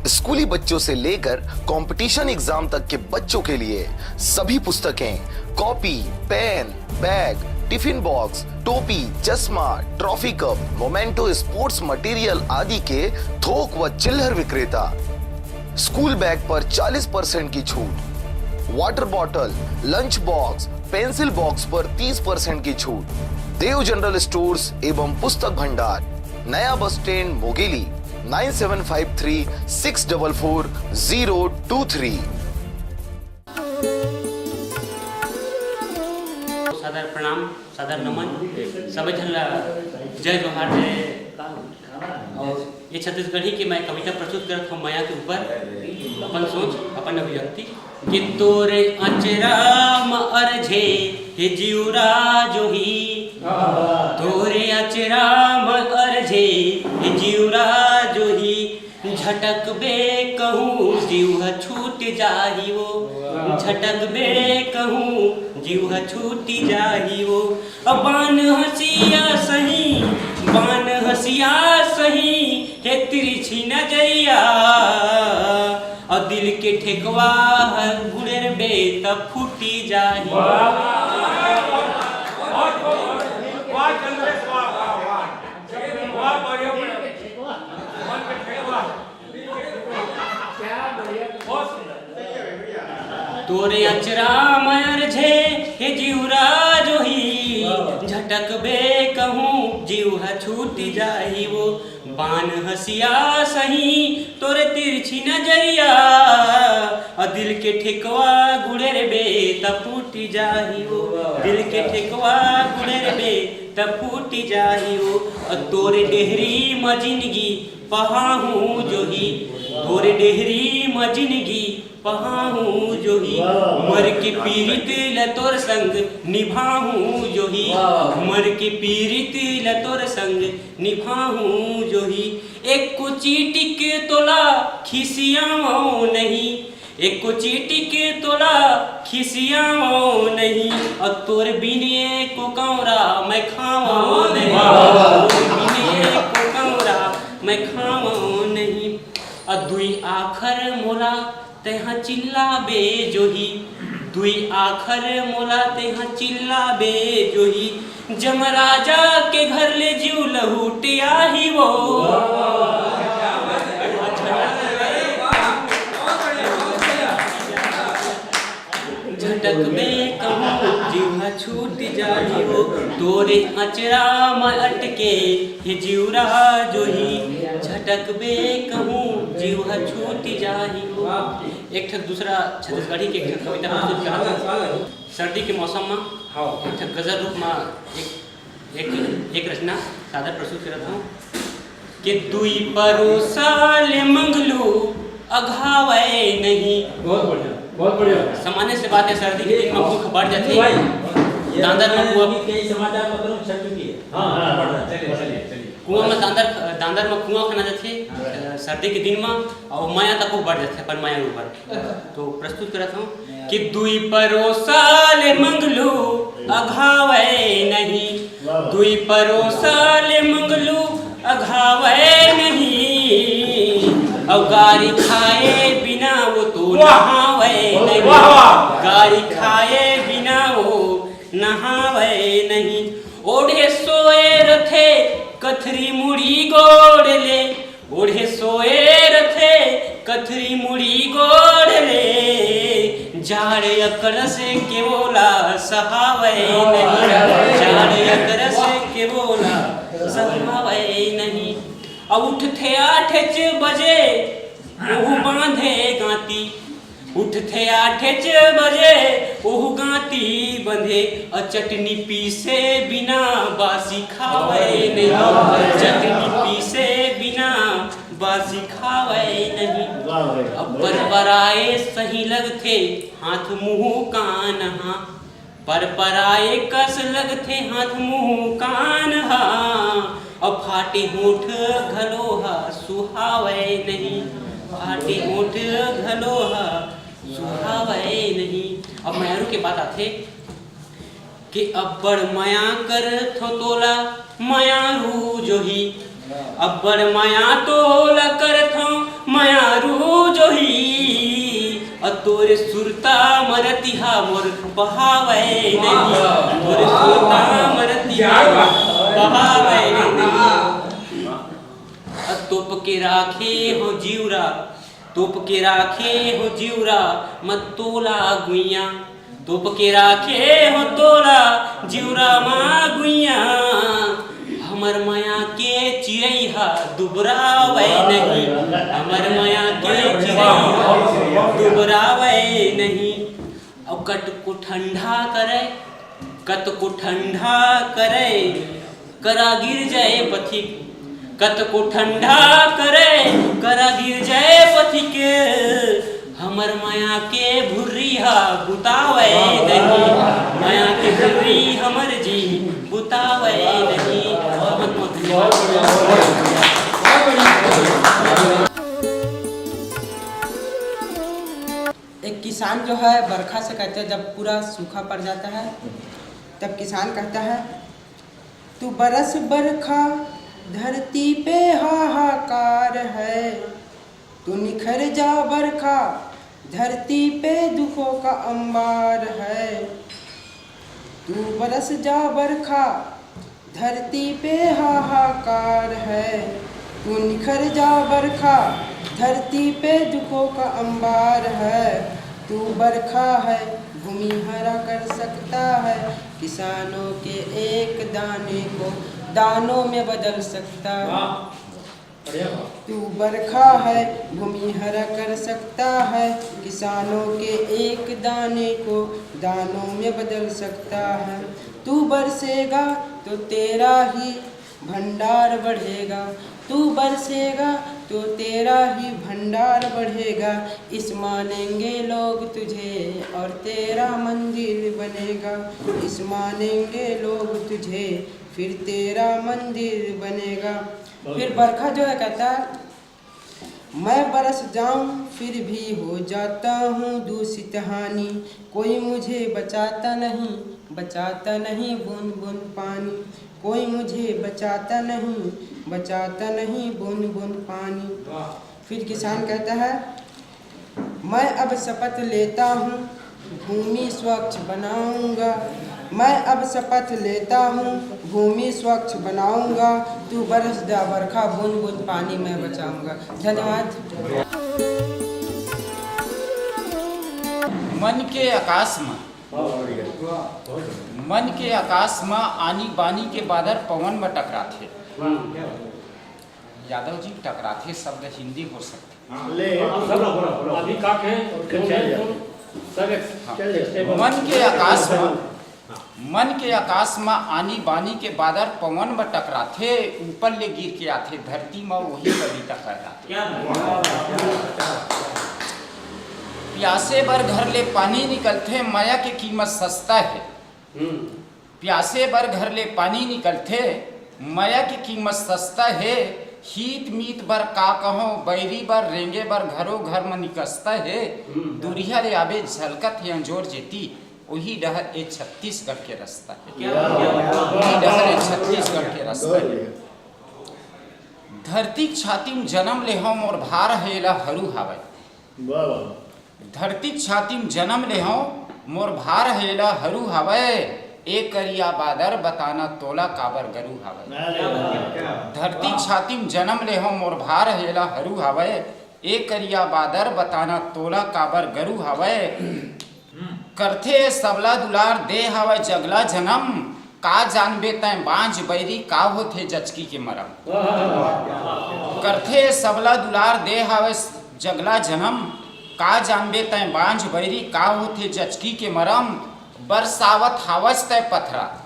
स्कूली बच्चों से लेकर कंपटीशन एग्जाम तक के बच्चों के लिए सभी पुस्तकें, copy, pen, bag, tiffin box, टोपी, चश्मा, trophy cup, memento, sports material आदि के थोक व चिल्लर विक्रेता। स्कूल बैग पर चालीस परसेंट की छूट, water bottle, lunch box, pencil box पर तीस परसेंट की छूट। देव जनरल स्टोर्स एवं पुस्तक भंडार, नया bus stand, Mungeli. Nine seven five three six double four zero two three। सादर प्रणाम, सादर नमन, सबै झन ला जय जोहार, जय। और ये छत्तीसगढ़ी के मैं कविता प्रस्तुत करत हूँ मया के ऊपर, अपन सोच, अपन अभिव्यक्ति। कि तोरे अचरा म अरझे हे जिउरा जोही, तोरे अचरा म अरझे हे जिउरा जोही, झटकबे कहूँ जीव ह छूट जाही वो, झटकबे कहूँ जीव ह छूट जाही वो। अब बान हसिया सही, बान हसिया सही, हे तिरछी नजरिया, और दिल के ठेकवा ह गुड़रबे त फूटी जाही। तोरे अचरा म अरझे हे जिउरा जोही, झटकबे कहूँ जीव ह छूट जाही वो। बान हसिया सही तोरे तिरछी नजरिया, अ दिल के ठेकवा गुड़रबे त फूट जाही वो, दिल के ठेकवा गुड़रबे त फूट जाही वो। अ तोरे डेहरी म जिनगी पहाहूँ जोही, तोरे डेहरी म जिनगी पहाहूँ जोही, मर के पीरित ल तोर संग निभाहूँ जोही, मर के पीरित ल तोर संग निभाहूँ जोही। एको चीटिक तोला खिसियावो नहीं, एको चीटिक तोला खिसियावो नहीं, और तोर बिन एको कौरा मैं खावो नहीं, तोर बिन एको कौरा मैं खावो नहीं। और दुई आखर मोला तेहा चिल्लाबे जोही, दुई आखर मोला तेहा चिल्लाबे जोही। जमराजा के घर ले जीव लहुट आही वो। झटकबे कहूँ जीव ह छूट जाही वो, तोरे अचरा म अटके हे जिउरा जोही। झटकबे कहूँ जीव ह छूट जाही वो। एक ठक दूसरा छत्तीसगढ़ी के एक ठक कविता प्रस्तुत करत हूँ। सर्दी के मौसम म एक ठक गजल रूप म एक, एक, एक रचना सादर प्रस्तुत करत हूँ। कि दुई परोसा ले मंगलू अघावय नहीं। बहुत बढ़िया, बहुत बढ़िया। सामान्य से बात है, सर्दी के दिन में भूख बढ़ जाती है। भाई, ये दादर में लगता है कुआं कि कई समाचार पत्रों में छप चुकी है। हाँ, हाँ, हाँ, चलिए, चलिए, चलिए। कुआं में दादर, दादर में कुआं खना जाती है, अ, सर्दी के दिन में, और मया तक वो बढ़ जाती है, अपन मया ऊपर। तो प्रस्तुत करत हूँ कि दुई परोसा ले मंगलू अघावय नहीं, दुई परोसा ले मंगलू अघावय नहीं, और गारी खाए बिना वो तो नहावय नहीं, गारी खाए बिना वो नहावय नहीं। ओढ़े सोए रथे कथरी मुड़ी गोड़ ले, ओढ़े सोए रथे कथरी मुड़ी गोड़ ले, जाड़ अकरस के बोला सहावय नहीं, जाड़ अकरस के बोला सहावय नहीं। अब उठथे आठेच बजे, ओहू बांधे गांती, उठथे आठेच बजे, ओहू गांती बंधे, अ चटनी पीसे बिना बासी खावय नहीं, चटनी पीसे बिना बासी खावय नहीं। अब परपराए सही लगथे हाथ मुंह कान हा, परपराए कस लगथे हाथ मुंह कान हा, अब फाटे होठ घलो हा सुहावय नहीं, फाटे होठ घलो हा सुहावय नहीं। अब मयारू के बात आथे कि अब्बड़ मया करथों तोला, मयारू जोही। अब्बड़ मया तोला करथों, मयारू जोही। अ तोरे सुरता म रतिहा मोर बहावय नहीं, तोरे सुरता म रतिहा मोर बहावय नहीं। अ तोप के राखे हों जिउरा, तोप के राखे हों जिउरा म तोला गुइया, तोप के राखे हों तोला जिउरा म गुइया। हमर मया के चिरई हा दुबरावय नहीं, हमर मया के चिरई हा दुबरावय नहीं। अउ कतको ठंडा करय, कतको ठंडा करय, करा गिर जाय पथिक। कतको ठंडा करय, करा गिर जाय पथिक। हमर मया के भुर्री हा बुतावय नहीं, मया के भुर्री हमर जी बुतावय नहीं। बहुत बहुत धन्यवाद। एक किसान जो है, बरखा से कहते हैं, जब पूरा सूखा पड़ जाता है, तब किसान कहता है, "तू बरस बरखा, धरती पे हाहाकार है, तू निखर जा बरखा, धरती पे दुखों का अंबार है।" तू बरस जा बरखा, धरती पे हाहाकार है। तू निखर जा बरखा, धरती पे दुखों का अंबार है। तू बरखा है, भूमि हरा कर सकता है, किसानों के एक दाने को दानों में बदल सकता है। वाह। बढ़िया बात। तू बरखा है, भूमि हरा कर सकता है, किसानों के एक दाने को दानों में बदल सकता है। तू बरसेगा तो तेरा ही भंडार बढ़ेगा, तू बरसेगा तो तेरा ही भंडार बढ़ेगा। इस मानेंगे लोग तुझे और तेरा मंदिर बनेगा, इस मानेंगे लोग तुझे, फिर तेरा मंदिर बनेगा। बहुत फिर बढ़िया। बरखा जो है कहता है, "मैं बरस जाऊं फिर भी हो जाता हूँ दूषित हानि, कोई मुझे बचाता नहीं, बचाता नहीं बूंद बूंद पानी, कोई मुझे बचाता नहीं, बचाता नहीं बूंद बूंद पानी।" वाह। फिर किसान कहता है, "मैं अब शपथ लेता हूँ, भूमि स्वच्छ बनाऊंगा, मैं अब शपथ लेता हूँ, भूमि स्वच्छ बनाऊंगा, तू बरस जा बरखा, बूंद बूंद पानी मैं बचाऊंगा।" धन्यवाद। मन के आकाश म, मन के आकाश म आनी बानी के बादर पवन म टकराथे। यादव जी, टकराथे शब्द हिंदी हो सकथे। हाँ। ले। हाँ, सब बोला, बोला। अभी का कहें? और कल चल जाए। सब एक, हाँ। चल जाए। मन के आकाश म, मन के आकाश म आनी बानी के बादर पवन म टकराथे, ऊपर ले गिर के आथे धरती म, वही कविता कहलाथे। क्या बात। प्यासे बर घर ले पानी निकलथे, मया के कीमत सस्ता हे। हम्म। प्यासे बर घर ले पानी निकलथे, मया के कीमत सस्ता हे। हीत मीत बर का कहंव, बैरी बर रेंगे बर घरो घर म निकसता हे। हम्म। दुरिहा ले आबे झलकत हे अंजोर जेती, ओही डहर ए छत्तीसगढ़ के रस्ता हे। क्या बात। ओही डहर ए छत्तीसगढ़ के रस्ता हे। धरती के छाती म जनम ले हंव, मोर भार हे एला हरू हावय। वाह, वाह। धरती के छाती म जनम ले हंव, मोर भार हे एला हरू हावय। ए करिया बादर बताना तोला काबर गरू हावय। अरे वाह। धरती के छाती म जनम ले हंव, मोर भार हे एला हरू हावय। ए करिया बादर बताना तोला काबर गरू हावय। करथे सबला दुलार दे हावय जगला जनम, का जानबे तैं बांझ बैरी का होथे जचकी के मरम। करथे सबला दुलार दे हावय जगला जनम, का जानबे तैं बांझ बैरी का होथे जचकी के मरम। बरसावत हावस तैं पथरा,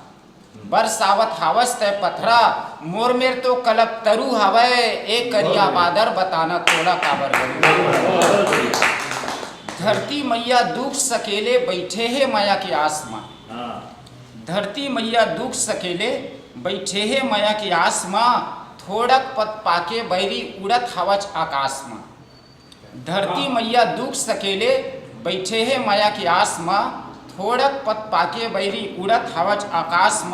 बरसावत हावस तैं पथरा, मोर मेर तो कलप तरू हावय, ए करिया बादर बताना तोला काबर गरू। धरती मैया दुख सकेले बइठे हे मया के आस म। हाँ। धरती मैया दुख सकेले बइठे हे मया के आस म, थोड़क पत पाके बैरी उड़त हवच आकाश म। धरती मैया दुख सकेले बइठे हे मया के आस म, फोड़त पत पाके बैरी, उड़त हवच आकाश म,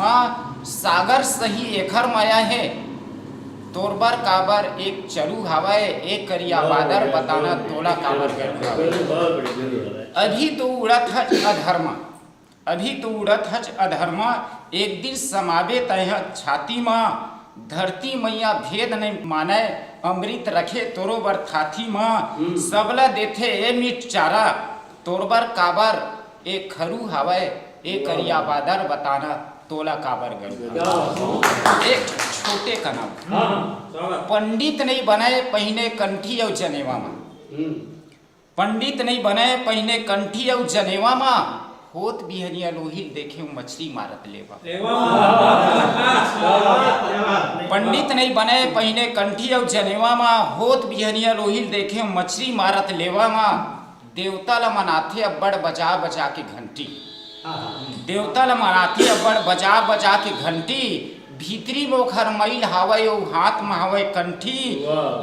सागर सही एखर मया हे। तोर बर काबर एक चरू हवय, एक करिया बादर, बताना तोला काबर गरू हवय। अभी तो उड़त हच अधर्मा, अभी तो उड़त हच अधर्मा, एक दिन समाबे तैं ह छाती म। धरती मैया भेद नइ मानय, अमृत रखे तोरो बर थाती म। सबला देथे ए मीठ चारा, तोर बर काबर ए खरू हवय, ए करिया बादर, बताना तोला काबर गरू हवय। एक छोटे कना पंडित नइ बनय पहिने कंठी अउ जनेवा म। पंडित नइ बनय पहिने कंठी अउ जनेवा म, होत बिहनिया लोहिल देखेंव मछरी मारत लेवा। पंडित नइ बनय पहिने कंठी अउ जनेवा म, होत बिहनिया लोहिल देखेंव मछरी मारत लेवा म। देवता ल मनाथे अब्बड़ बजा बजा के घंटी। देवता ल मनाथे अब्बड़ बजा बजा के घंटी। भीतरी म ओखर मइल हावय, ओ हाथ म हावय कंठी।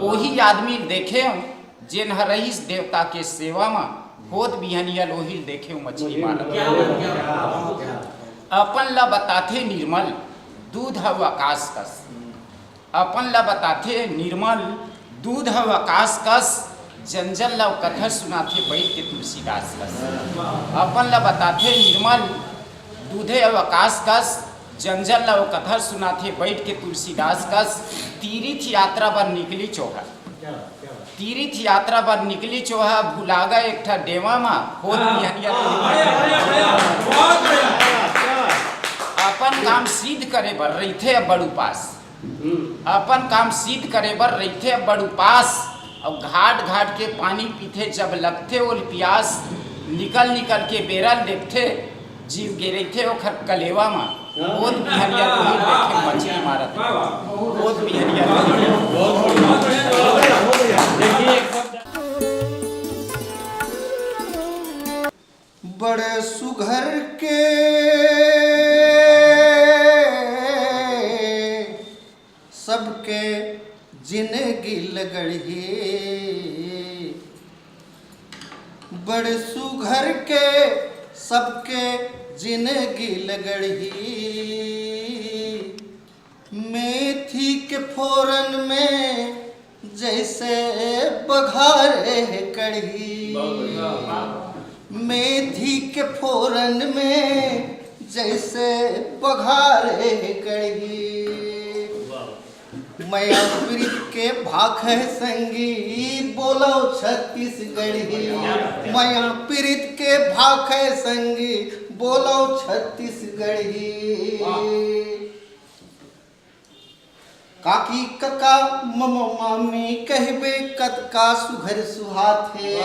ओही आदमी ल देखेंव जेन ह रहिस देवता के सेवा म, होत बिहनिया लोहिल देखेंव मछरी मारत। अपन ल बताथे निर्मल दूध अउ आकाश कस। अपन ल बताथे निर्मल दूध अउ आकाश कस, जन जन ल कथा सुनाथे बइठ के तुलसीदास कस। अपन ल बताथे निर्मल दूधे अउ आकाश कस, जन जन ल कथा सुनाथे बइठ के तुलसीदास कस। तीरिथ यात्रा बर निकली चोहा, तीरिथ यात्रा बर निकली चोहा, भुला गे एक ठा डेवा म, होत बिहनिया। अपन काम सिद्ध करे बर रहिथे अब्बड़ उपास, अपन काम सिद्ध करे बर रहिथे अब्बड़ उपास। अउ घाट घाट के पानी पीथे, जब लगथे ओल पियास, निकल निकल के बेरा ल देखथे, जीव गे रहिथे ओखर कलेवा म। होत बिहनिया लोहिल देखे मछरी मारत। होत बिहनिया लोहिल। बड़ सुघर के सबके जिनगी ल गढ़ही, बड़ सुघर के सबके जिनगी ल गढ़ही। मेथी के फोरन में जइसे बघारे कढ़ही, मेथी के फोरन में जइसे बघारे कढ़ही। मया प्रीत के भाखय संगी बोलव छत्तीसगढ़ी, मया प्रीत के भाखय संगी बोलव छत्तीसगढ़ी। काकी कका ममा मामी कहिबे कतका सुघर सुहाथे।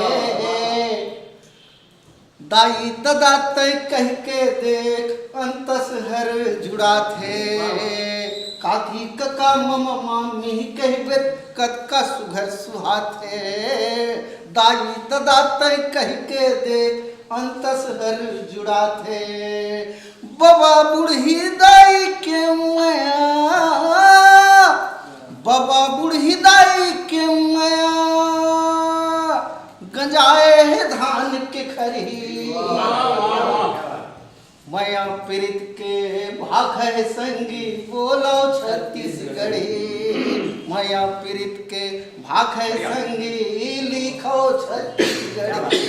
दाई ददा तैं कहिके देख अंतस हर जुड़ाथे। काकी कका ममा मामी कहिबे कतका सुघर सुहाथे। दाई ददा तैं कहिके देख अंतस हर जुड़ाथे। बबा बुढ़ही दाई के मया, बबा बुढ़ही दाई के मया, गंजाए हे धान के खरही। मया प्रीत के भाखय संगी बोलव छत्तीसगढ़ी, मया प्रीत के भाखय संगी लिखव छत्तीसगढ़ी।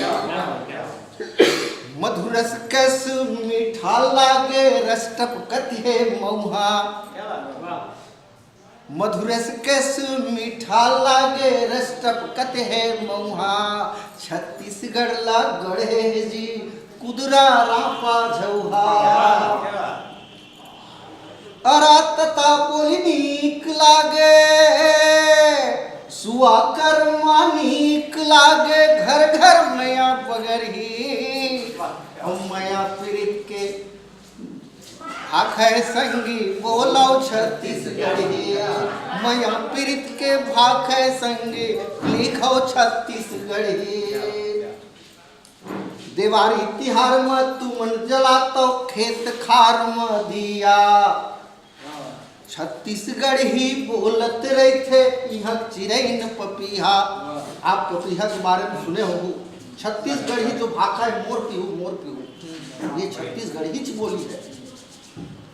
मधुरस कस मीठा लागे रस टपकत हे मउहा। मधुरस कस मीठा लागे रस टपकत हे मउहा। छत्तीसगढ़ ला गढ़े हे जी कुदरा रापा झउहा। अरा तता बोली नीक लागे, सुआ करमा नीक लागे, घर घर मया बगरही, मया प्रीत के भाखय संगी बोलव छत्तीसगढ़िया, मया प्रीत के भाखय संगी लिखव छत्तीसगढ़िया। देवारी तिहार म तुमन जलातव खेत खार म दिया। छत्तीसगढ़ी बोलत रहिथे इहाँ चिरई न पपीहा। आप पपीहा के बारे में सुने होहू। छत्तीसगढ़ी जो भाखा हे, मोर पीहू, मोर पीहू। ये छत्तीसगढ़ी च बोली है।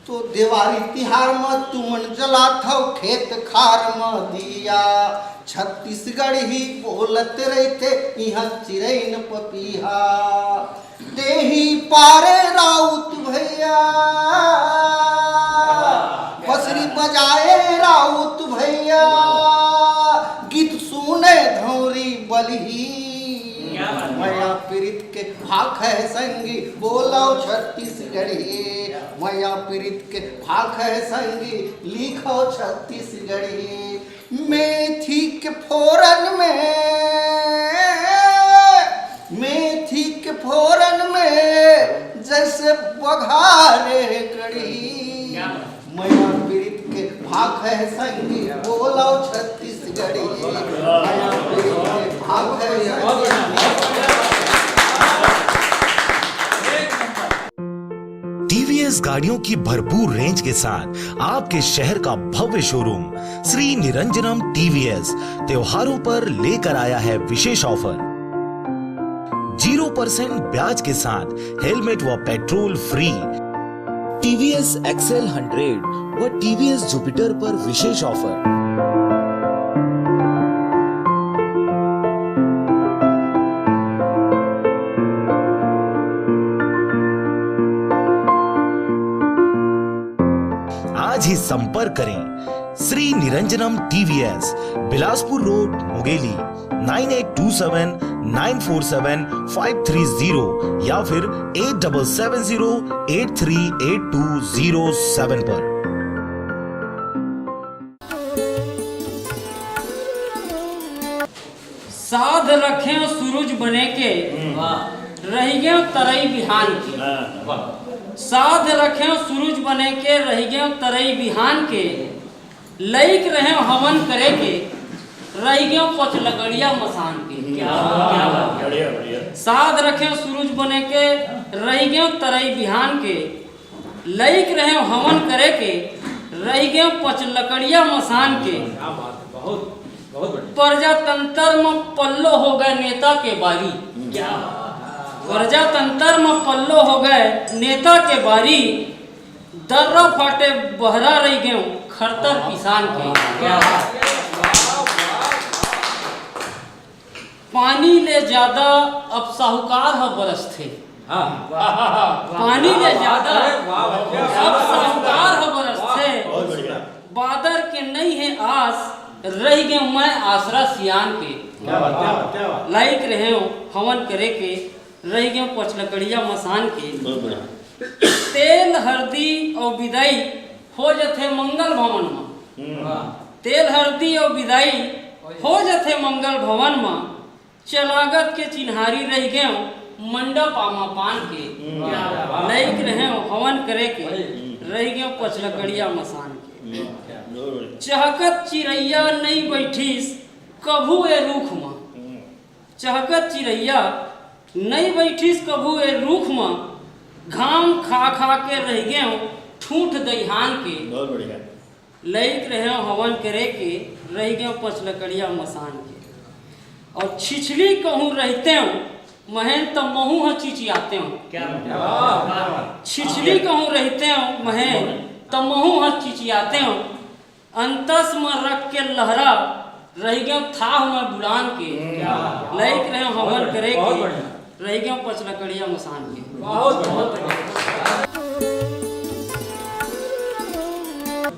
तो देवारी तिहार म तुमन जलाथव खेत खार म दिया, छत्तीसगढ़ी बोलत रहिथे इहाँ चिरई न पपीहा। तेही पारे राउत भैया, बसरी बजाए राउत भैया, गीत सुने धौरी बलही। मया पीरित के भाख है संगी, बोलो छत्तीसगढ़ी। मया पीरित के भाख है संगी, लिखो छत्तीसगढ़ी। मेथी के फोरन में, मेथी के फोरन में जैसे बघारे कढ़ी। मया पीरित के भाख है संगी, बोलो छत्तीसगढ़ी। मया पीरित के भाख है संगी। टीवीएस गाड़ियों की भरपूर रेंज के साथ आपके शहर का भव्य शोरूम श्री निरंजनम टीवीएस त्योहारों पर लेकर आया है विशेष ऑफर। जीरो परसेंट ब्याज के साथ हेलमेट व petrol free. TVS XL hundred व टीवीएस जुपिटर पर विशेष ऑफर। आज ही संपर्क करें Shri Niranjanam TVS, Bilaspur road, Mungeli, nine eight two seven nine four seven five three zero या फिर eight double seven zero eight three eight two zero seven पर। साध रखेंव सूरज बने के, रहि गेंव तरई बिहान के। साध रखेंव सूरज बने के, रहि गेंव तरई बिहान के। लइक रहेंव हवन करे के, रहि गेंव पचलकड़िया मसान के। बढ़िया बढ़िया। साध रखेंव सूरज बने के, रहि गेंव तरई बिहान के। लइक रहेंव हवन करे के, रहि गेंव पचलकड़िया मसान के। क्या बात है, बहुत बहुत बढ़िया। प्रजातंत्र म पल्लो हो गए नेता के बारी। प्रजातंत्र म पल्लो हो गए नेता के बारी। दर्रा फाटे बहरा रहि गेंव खरतर किसान के। पानी ले जादा अब साहूकार ह बरसथे। हाँ वाह वाह, पानी ले जादा अरे वाह वाह, क्या अब साहूकार ह बरसथे। बहुत बढ़िया। बादर के नइ हे आस, रहि गेंव मैं आसरा सियान के। क्या बात क्या बात क्या बात। लइक रहेंव हवन करे के, रहि गेंव पचलकड़िया मसान के। बहुत बढ़िया। तेल हरदी अउ बिदाई हो जथे मंगल भवन म। तेल हरदी अउ बिदाई हो जथे मंगल भवन म। चलागत के चिन्हारी रहि गेंव मंडप आमा पान के। लइक रहेंव हवन करे के, रहि गेंव पचलकड़िया मसान के। चहकत चिरैया नइ बइठिस कभू ए रूख म। चहकत चिरैया नइ बइठिस कभू ए रूख म। घाम खा खा के रहि गेंव ठूंठ दइहान के। बहुत बढ़िया। लइक रहेंव हवन करे के, रहि गेंव पचलकड़िया मसान के। अउ छिछली कहूँ रहितेंव महेन त महूँ ह चिचियातेंव। क्या बात। छिछली कहूँ रहितेंव महेन त महूँ ह चिचियातेंव। अंतस म रख के लहरा रहि गेंव थाह म बुलान के। लइक रहेंव हवन करे बहुत के, बढ़िया। रहि गेंव पचलकड़िया मसान के। बहुत बहुत बढ़िया।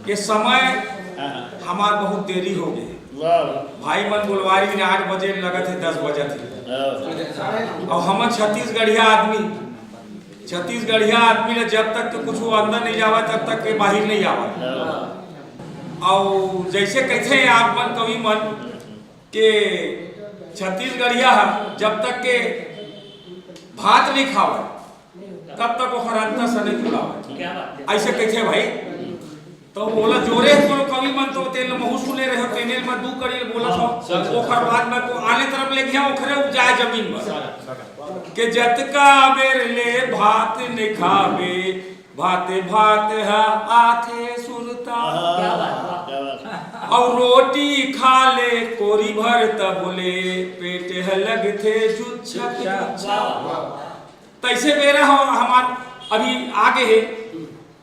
ये समय हमार बहुत देरी हो गई। वाह। भाई मन बुलवारी ने आठ बजे लगत है, दस बजे थे। वाह। और हम छत्तीसगढ़िया आदमी, छत्तीसगढ़िया आदमी ने जब तक के कुछ वो अंदर नहीं जावा, तब तक के बाहर नहीं आवा। और जैसे कहते हैं आप मन, कवि मन, के छत्तीसगढ़िया ह जब तक के भात नहीं खावे, तब तक ओकर अंतर से नहीं जुड़ावे। क्या बात है। ऐसे कैसे भाई? तो बोला जोरे कोनो कवि मन तो तेल महू सुने रहे, तेने में दू कड़ी बोला था। ओकर बाद में को आने तरफ ले गया, ओखरे उपजाए जमीन में। के जतका बेर ले भात नहीं खावे, भाते भात ह आथे सुरता। क्या बात। और रोटी खा ले कोरी भर, तब ले पेट ह लगथे जुच्छक जुच्छा। तइसे बेरा ह हमार अभी आगे हे।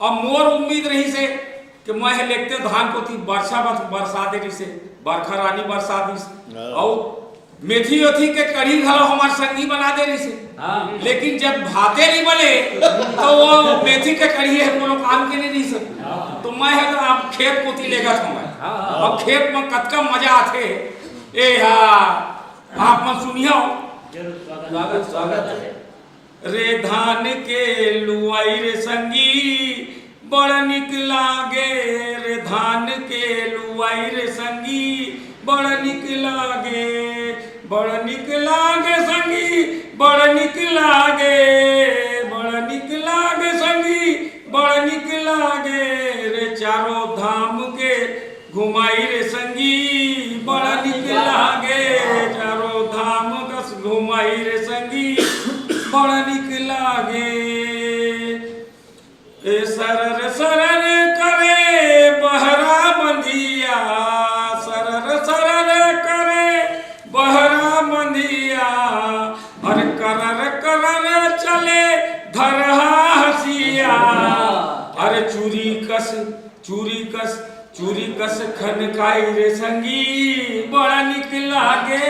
अब मोर उम्मीद रहिस हे कि मैं ह लेगतेंव धान कोती, बरसा बस बरसा दे रहिस हे, बरखा रानी बरसा दिस। हाँ। अउ मेथी ओथी के कढ़ी घलो हमार संगी बना दे रहिस हे। हाँ। लेकिन जब भाते नइ बने, त ओ मेथी के कढ़ी ह कोनो काम के नइ रहिस हे। हाँ। त मैं ह अब खेत कोती लेगत हंव मैं। हाँ, हाँ। अब खेत म कतका मजा आथे, ए हा, आप मन सुनिहव। जरूर, स्वागत, स्वागत हे। रे धान के लुवई रे संगी, बड़ निक लागे। रे धान के लुवई रे संगी, बड़ निक लागे। बड़ निक लागे संगी, बड़ निक लागे। बड़ निक लागे संगी, बड़ निक लागे। रे चारों धाम के घुमई रे संगी, बड़ निक लागे। चारों धाम कस घुमई रे संगी, बड़ निक लागे। ए सरर सरर करे बहरा मंदिया, सरर सरर करे बहरा मंदिया, अरे करर करर चले धरहा हंसिया। अरे चूरी कस, चूरी कस, चूरी कस खनकाई रे संगी, बड़ा निक लागे।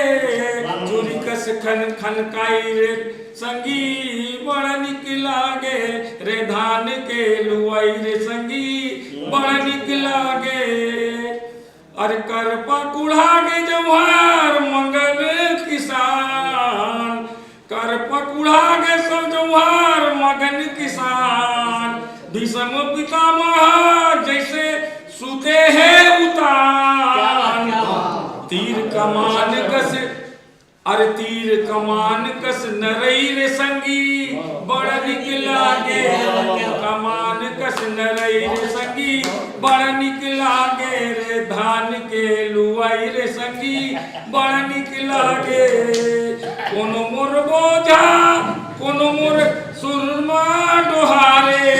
चूरी कस खन खनकाई रे संगी, बड़ा निक लागे। रे धान के लुवई रे संगी, बड़ा निक लागे। अरे करपा कुढ़ा के जौहार मगन किसान, करपा कुढ़ा के सब जौहार मगन किसान। भीष्म पितामह जइसे सुते हे उतान। क्या बात, क्या बात। तीर कमान कस, अरे तीर कमान कस नरई रे संगी, बड़ निक लागे। कमान कस नरई रे संगी, बड़ निक लागे। रे धान के लुवई रे संगी, बड़ निक लागे। कोनो मोर बोझा, कोनो मोर सुरमा डोहारे,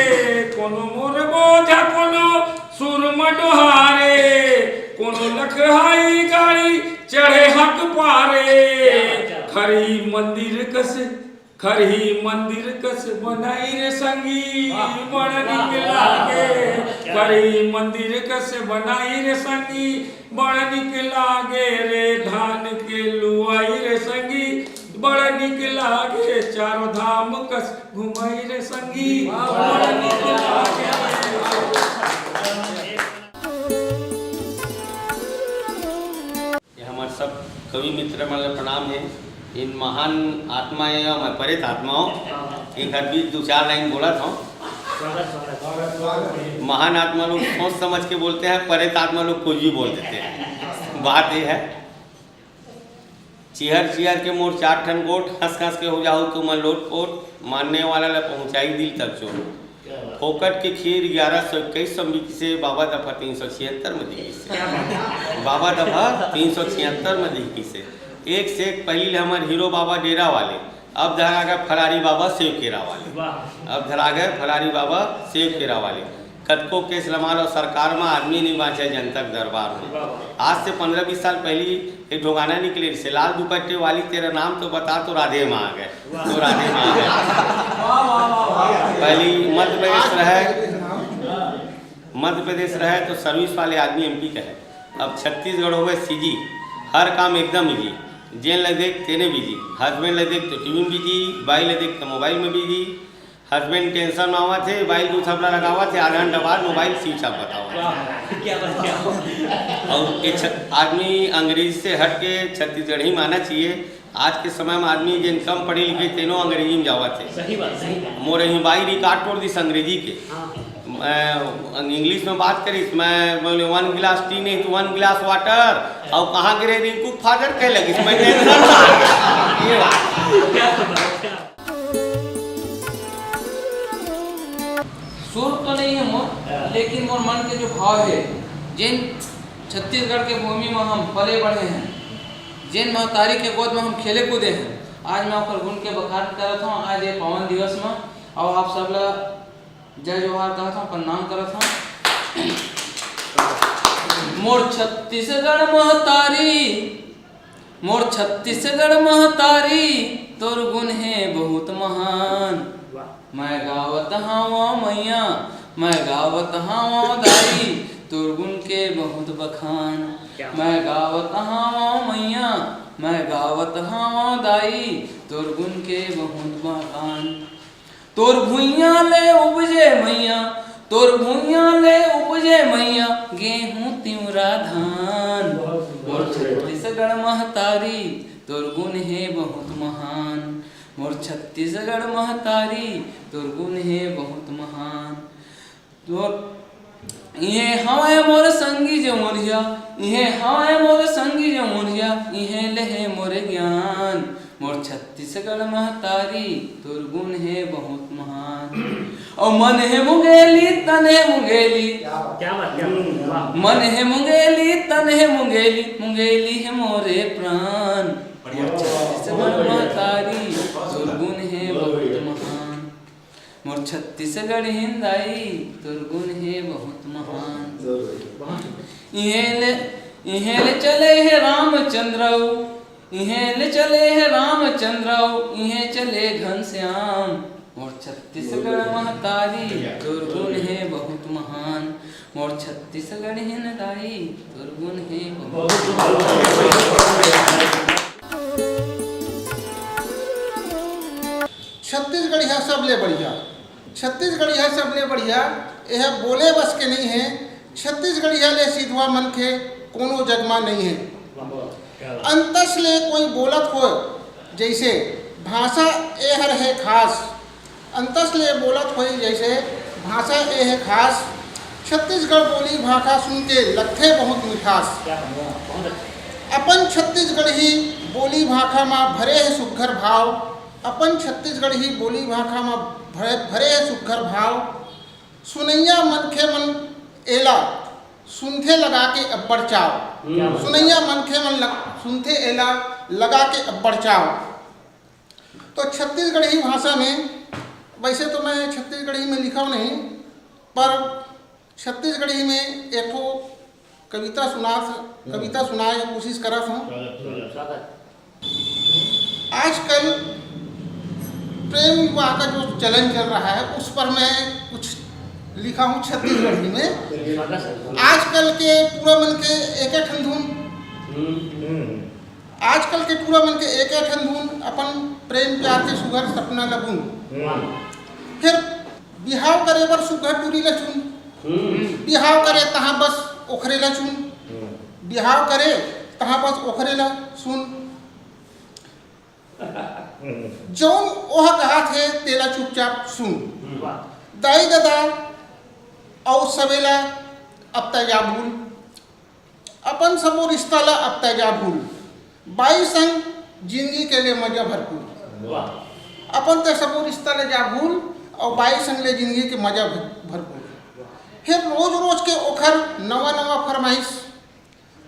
कोनो मोर बोझा, कोनो सुरमा डोहारे, कोनो लखई गाड़ी चढ़े हक पारे। खरही मंदिर कस, खरही मंदिर कस बनई रे संगी, वाह, बड़ निक लागे। वाह, वाह। खरही मंदिर कस बनई रे संगी, बड़ निक लागे। रे धान के लुवई रे संगी, बड़ निक लागे। चारों धाम कस घुमई रे संगी, वाह, बड़ निक लागे। ये हमर सब कवि मित्र मन ला प्रणाम हे। इन महान आत्मा हे, मैं परेत आत्मा हंव। एकर बीच दू चार लाइन बोलत हंव। महान आत्मा लोग सोच समझ के बोलते हैं, परेत आत्मा लोग कुछ भी बोल देते हैं। बात ये है, चिहर चिहर के मोर चार ठन गोठ, हंस हंस के हो जाहू तुमन लोटपोट, मानने वाला ला पहुंचाई दिल तक चोट। क्या बात। फोकट के खीर ग्यारह सौ इक्कीस म बिकिसे, बाबा दफा तीन सौ छिहत्तर म दिखिसे। क्या बात। बाबा दफा तीन सौ छिहत्तर म दिखिसे। एक से एक पहिली ले हमर हीरो बाबा डेरा वाले, अब धरा गे फरारी बाबा सेव केरा वाले। वाह। अब धरा गे फरारी बाबा सेव केरा वाले। कतको केस लमार अउ सरकार म, आदमी नइ बांचे जनता के दरबार म। वाह, वाह। आज से पंद्रह बीस साल पहिली एक ठो गाना निकले रिहिसे, लाल दुपट्टे वाली तेरा नाम तो बता, तो राधे म आ गे, वाह। तो राधे म आ गे। वाह, वाह, वाह, वाह। पहिली मध्य प्रदेश रहय, मध्य प्रदेश रहय तो सर्विस वाले आदमी एमपी कहे। अब छत्तीसगढ़ हो गे सीजी, हर काम एकदम इजी। जेन ल देख तेने बिजी, हस्बैंड ल देख तो टीवी म बिजी, बाई ल देख तो मोबाइल म बिजी। हस्बैंड टेंशन में आवत हे, बाई ल दू थपड़ा लगावत हे, आधा घंटा बाद मोबाइल स्विच ऑफ बतावत हे। वाह, क्या बात, क्या बात। अउ ये छ-, आदमी अंग्रेजी से हट के छत्तीसगढ़ी में आना चाहिए। आज के समय में आदमी जेन कम पढ़े लिखे, तेनो अंग्रेजी में जावत हे। सही बात, सही बात। मोर ही बाई रिकॉर्ड तोड़ दिस अंग्रेजी के। हाँ। मैं इंग्लिश में बात करिस, मैं बोले, "One glass tea नहीं तो one glass water।" अउ कहाँ गिरे रिंकू के फादर कहे लगिस, मैं टेंशन में आ गया। ये बात। क्या बात, क्या बात। सुर तो नहीं है मोर, हाँ। लेकिन मोर मन के जो भाव है, जेन छत्तीसगढ़ के भूमि में हम पले बढ़े हैं, जेन महतारी के गोद में हम खेले कूदे हैं, आज मैं ओकर गुण के बखान करत हूँ। आज ये पावन दिवस में, और आप सब ला जय जोहार कहत हूँ, प्रणाम करत हूँ। मोर छत्तीसगढ़ महतारी, मोर छत्तीसगढ़ महतारी, तोर गुण हे बहुत महान। मैं गावत हावं मैया, मैं गावत हावं दाई, तोर गुण के बहुत बखान। मैं गावत हावं मैया, मैं गावत हावं दाई, तोर गुण के बहुत बखान। तोर भुइयां ले उपजे मैया, तोर भुइयां ले उपजे मैया, गेहूं तिवरा धान। मोर छत्तीसगढ़ महतारी, तोर गुण हे बहुत महान। मोर छत्तीसगढ़ महतारी, तोर गुण हे बहुत महान। तोर इहे हवय मोर संगी जमुरिया, इहे हवय मोर संगी जमुरिया, इहे ले हे मोर ज्ञान। मोर छत्तीसगढ़ महतारी, तोर गुण हे बहुत महान। अउ मन हे मुंगेली, तन हे मुंगेली। क्या बात, क्या बात, वाह। मन हे मुंगेली, तन हे मुंगेली, मुंगेली हे मोरे प्राण। मोर छत्तीसगढ़ महतारी, तोर गुण हे बहुत महान। मोर छत्तीसगढ़ हिंदाई, तोर गुण हे बहुत महान। इहे ले, इहे ले चले हे रामचंद्रऊ, इहे ले चले हे रामचंद्रऊ, इहे चले घनश्याम। मोर छत्तीसगढ़ महतारी, तोर गुण हे बहुत महान। मोर छत्तीसगढ़ हिंदाई, तोर गुण हे बहुत महान। छत्तीसगढ़िया सबले बढ़िया, छत्तीसगढ़िया सबले बढ़िया, एह बोले बस के नहीं है। छत्तीसगढ़िया ले सीधवा मनखे कोनो जग मा नहीं है। अंतस ले कोई बोलत हो जैसे भाषा एहर है खास, अंतस ले बोलत होई जैसे भाषा एह खास। छत्तीसगढ़ बोली भाखा सुन के लगथे बहुत मिठास। अपन छत्तीसगढ़ी बोली भाखा मा भरे है सुघर भाव, अपन छत्तीसगढ़ी बोली भाखा मा भरे, भरे है सुघर भाव। सुनैया मनखे मन एला सुनथे लगा के अब्बड़ चाव। सुनैया मनखे मन लग, सुनथे एला लगा के अब्बड़ चाव। तो छत्तीसगढ़ी भाषा में, वैसे तो मैं छत्तीसगढ़ी में लिखा हूँ नहीं, पर छत्तीसगढ़ी में एक ठो कविता सुना, कविता सुनाए के कोशिश करत हूँ। आजकल प्रेम विवाह का जो चलन चल रहा है, उस पर मैं कुछ लिखा हूँ छत्तीसगढ़ी में। आजकल के टूरा मन के एक ठन धुन, आजकल के टूरा मन के एक ठन धुन, अपन प्रेम प्यार के सुघर सपना ल बुन। फिर बिहाव करे बर सुघर टूरी ल चुन, बिहाव करे तहाँ बस ओखरे ल चुन, बिहाव करे तहाँ बस ओखरे ल सुन। जौन ओह कहात हे, तेला चुपचाप सुन। दाई ददा अउ सबेला अब तैं जा भूल, अपन सबो रिश्ता ला अब तैं जा भूल। बाई संग जिंदगी के ले मजा भरपूर। अपन तैं सबो रिश्ता ले जा भूल, अउ बाई संग ले जिंदगी के मजा भर-, भरपूर। फिर रोज रोज के ओखर नवा नवा फरमाइश,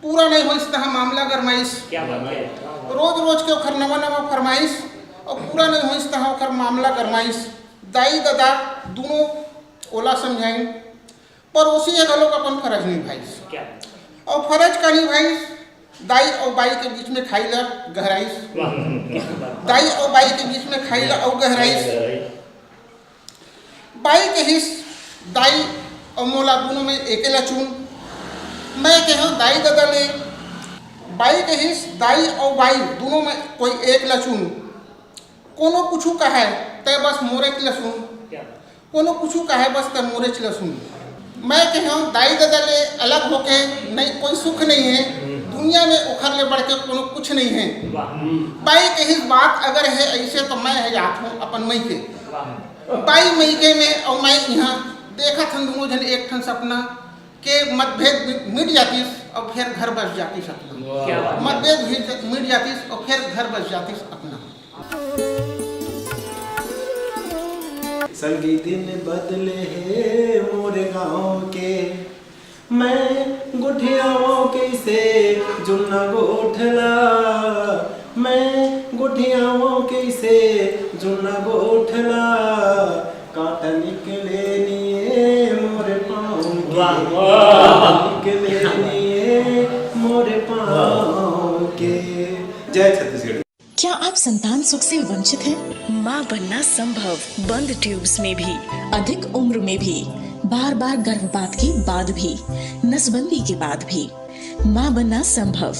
पूरा नहीं होइस तहाँ मामला गरमाइश। क्या बात है। रोज रोज के ओखर नवा नवा फरमाइश, अउ पूरा नहीं होइस तहाँ ओखर मामला गरमाइश। दाई ददा दूनों ओला समझाइन, पड़ोसी ह घलोक अपन फरज निभाइस। क्या बात है। अउ फरज का निभाइस, दाई अउ बाई के बीच में खाई ला गहराइस। वाह, क्या बात। दाई अउ बाई के बीच में खाई ला अउ गहराइस। बाई कहिस, "दाई अउ मोला दूनों में एके ला चुन।" मैं कहेंव दाई ददा ले, बाई कहिस, "दाई अउ बाई दूनों में कोई एक ला चुन।" कोनो कुछु कहय, तैं बस मोरेच ल सुन। कोनो कुछु कहय, बस तैं मोरेच ल सुन। मैं कहेंव, दाई ददा ले अलग होके नहीं, कोई सुख नहीं है। दुनिया में ओखर ले बढ़ के कोनो कुछ नहीं है। बाई कहिस, "बात अगर है ऐसे तो मैं है जात हूँ अपन मइके।" बाई मइके में अउ मैं इहाँ देखत हन दूनों झन एक ठन सपना के मतभेद मि-, मिट जातिस अउ फेर घर बस जातिस अपना। क्या बात है। मतभेद मिट, मिट जातिस अउ फेर घर बस जातिस अपना। संगी दिन बदले हे मोर गाँव के, मैं गोठियावंव कइसे जुन्ना गोठ ला, मैं गोठियावंव कइसे जुन्ना गोठ ला, कांटा निकले निये मोर पाँव के, वाह, वाह। कांटा निकले निये मोर पाँव के। जय छत्तीसगढ़। क्या आप संतान सुख से वंचित हैं? माँ बनना संभव, बंद ट्यूब्स में भी। अधिक उम्र में भी, बार बार गर्भपात के बाद भी, नसबंदी के बाद भी। माँ बनना संभव,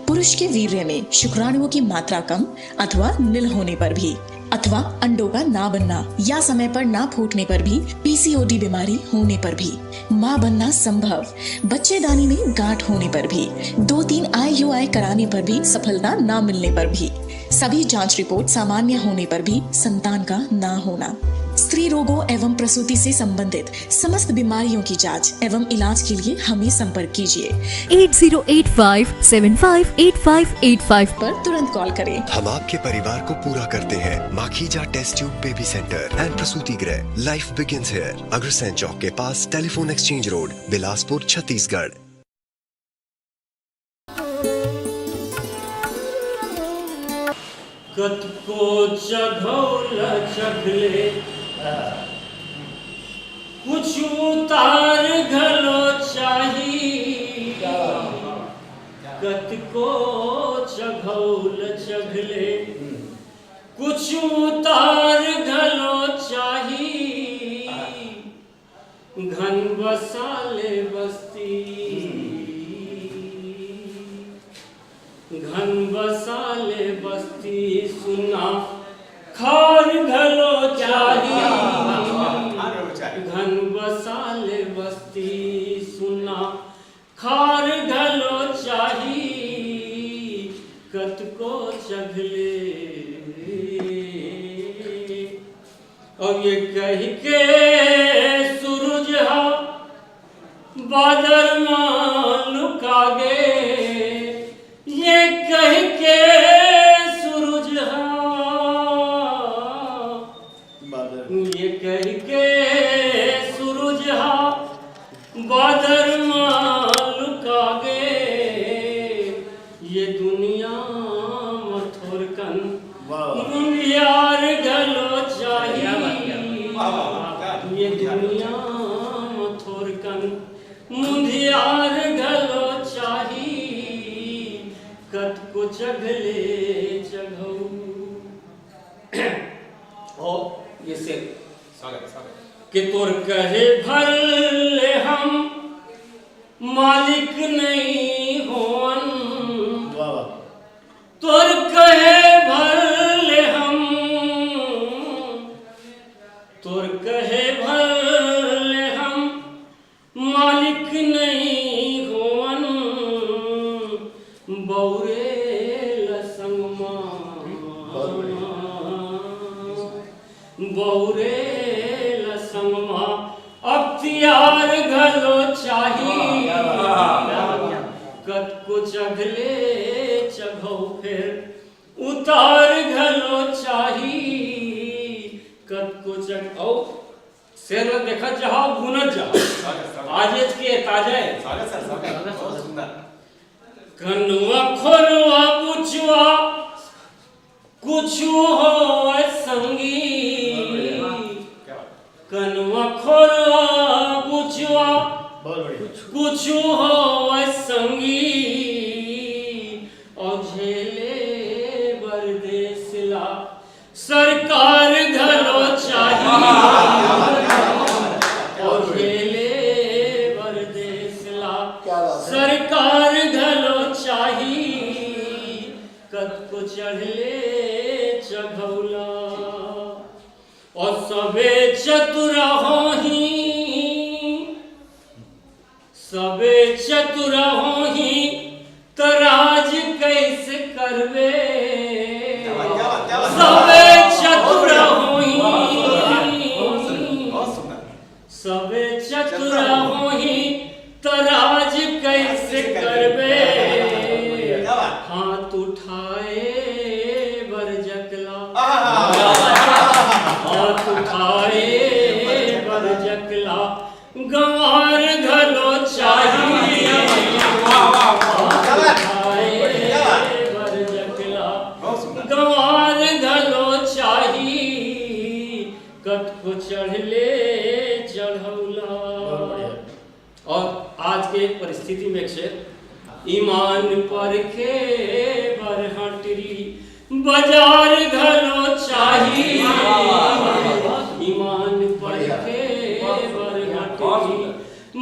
पुरुष के वीर्य में शुक्राणुओं की मात्रा कम अथवा निल होने पर भी, अथवा अंडों का ना बनना या समय पर ना फूटने पर भी, पीसीओडी बीमारी होने पर भी। माँ बनना संभव, बच्चेदानी में गांठ होने पर भी, दो तीन आईयूआई कराने पर भी सफलता ना मिलने पर भी, सभी जांच रिपोर्ट सामान्य होने पर भी संतान का ना होना। स्त्री रोगों एवं प्रसूति से संबंधित समस्त बीमारियों की जांच एवं इलाज के लिए हमें संपर्क कीजिए। Eight zero eight five seven five eight five eight five पर तुरंत कॉल करें। हम आपके परिवार को पूरा करते हैं। Makhija test tube baby centre and प्रसूति गृह। Life begins here. Agrasen Chowk के पास, telephone exchange road, Bilaspur, Chhattisgarh. कतको चघौल चघले, कुछ उतार घलो चाही। कतको चघौल चघले, कुछ उतार घलो चाही। घन बसाले बस्ती, घन बसाले बस्ती सुना, खार घलो चाही। घन बसाले बस्ती सुना, खार घलो चाही। कतको चघले, अब ये कह के सूरज हा बादर मा लुका गे, ये कह के सूरज हा, ये कह के सूरज हा बादर मा लुका गे, ये दुनिया मा थोरकन मुंधियार घलो चाही। ये दुनिया मा थोरकन मुंधियार घलो चाही। कतको चघले चघऊ। और ये शेर स्वागत, स्वागत। कि तोर कहे भर ले हम मालिक नहीं होवन। वाह, वाह। तोर कहे भर ले हम, तोर कहे भर ले हम मालिक नहीं होवन। बौरे ल संगमा, बौरे ल संगमा, अख्तियार घलो चाही। कतको चघले चघौ फेर उतार घलो चाही। कतको चघ, अउ शेर ल देखत जाहा, गुनत जाहा। स्वागत, स्वागत। आज के ताजा है। स्वागत सर, स्वागत। बहुत सुंदर। कनवा खोरवा बुचवा कुछु होय संगी। क्या बात। कनवा खोरवा बुचवा बहुत बढ़िया। कुछु होय संगी, अउ झेले बर देस ला सरकार घलो चाही। अउ झेले बर देस ला क्या बात है। सरकार घलो चाही। कतको चढ़ले चघौला, अउ सबे चतुर होही, सबे चतुर होही, त राज कैसे करबे? क्या बात, क्या बात, क्या बात। सबे चतुर होही, बहुत सुंदर, बहुत सुंदर। सबे चतुर होही, त राज कैसे करबे? क्या बात। हाथ उठाए बर जकला, आहा। हाथ उठाए बर जकला, गंवार घलो चाही। वाह, वाह, वाह। हाथ उठाए बर जकला, बहुत सुंदर। गंवार घलो चाही। कतको चढ़ले चढ़ौला। बहुत बढ़िया। और आज के परिस्थिति में एक शेर, ईमान परखे बर हटरी, बाजार घलो चाही, ईमान परखे बर घटी।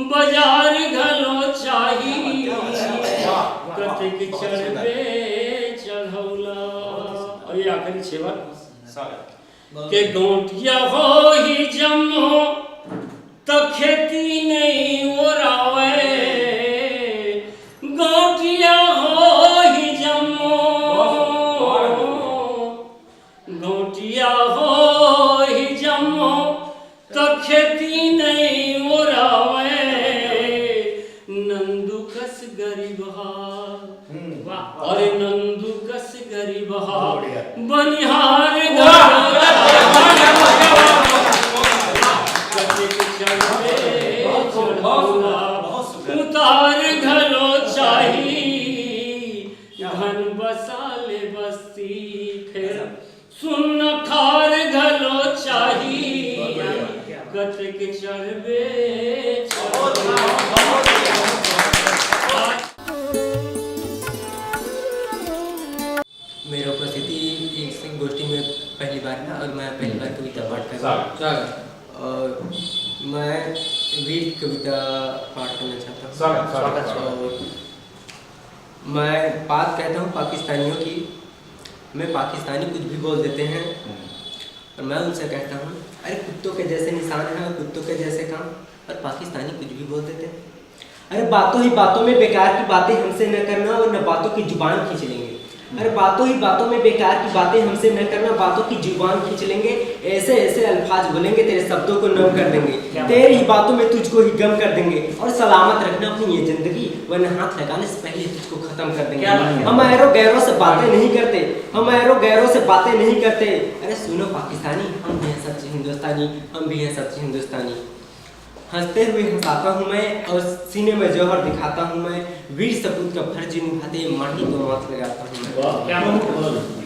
बाजार घलो चाही, कतेक चढ़बे चढ़ौला। अउ ये आखिरी छेवर। के गौंटिया होही जम्मो, त खेती नइ ओरावय। गौंटिया होही जम्मो, गौंटिया होही जम्मो, त खेती नइ ओरावय। नंदू कस गरीब हा, वाह। अरे नंदू कस गरीब हा, बहुत बढ़िया। बनिहार वाह, घर वाह, वाह, वाह, वाह, वाह, वाह। कतेक चढ़बे बहुत खूब, बहुत सुंदर, चढ़ौला, बहुत सुंदर। उतार घलो चाही, क्या? घन बसा ले बस्ती फेर। सुन खार घलो चाही, कतेक चढ़बे मेरा उपस्थिति इस गोष्ठी में पहली बार है और मैं पहली बार कविता पाठ कर रहा हूँ। स्वागत। और मैं वीर कविता पाठ करना चाहता हूँ। स्वागत, स्वागत, स्वागत। और मैं बात कहता हूँ पाकिस्तानियों की। मैं पाकिस्तानी कुछ भी बोल देते हैं और मैं उनसे कहता हूँ, अरे कुत्तों के जैसे निशान हैं और कुत्तों के जैसे काम, और पाकिस्तानी कुछ भी बोल देते हैं। अरे बातों ही बातों में बेकार की बातें हमसे न करना और न बातों की जुबान खींच लेंगे। अरे बातों ही बातों में बेकार की बातें हमसे न करना, बातों की जुबान खींच लेंगे। ऐसे ऐसे अल्फाज बोलेंगे, तेरे शब्दों को नम कर देंगे। क्या बात। तेरी ही बातों में तुझको ही गम कर देंगे। और सलामत रखना अपनी ये जिंदगी, वरना हाथ लगाने से पहले तुझको खत्म कर देंगे। क्या बात है। हम ऐरों गैरों से बातें नहीं करते, हम ऐरों गैरों से बातें नहीं करते। अरे सुनो पाकिस्तानी, हम भी हैं सच्चे हिंदुस्तानी, हम भी हैं सच्चे हिंदुस्तानी। हंसते हुए हंसाता हूँ मैं और सीने में जौहर दिखाता हूँ मैं। वीर सपूत का फर्ज निभाते माटी को माथ लगाता हूँ मैं। वाह, क्या बात है।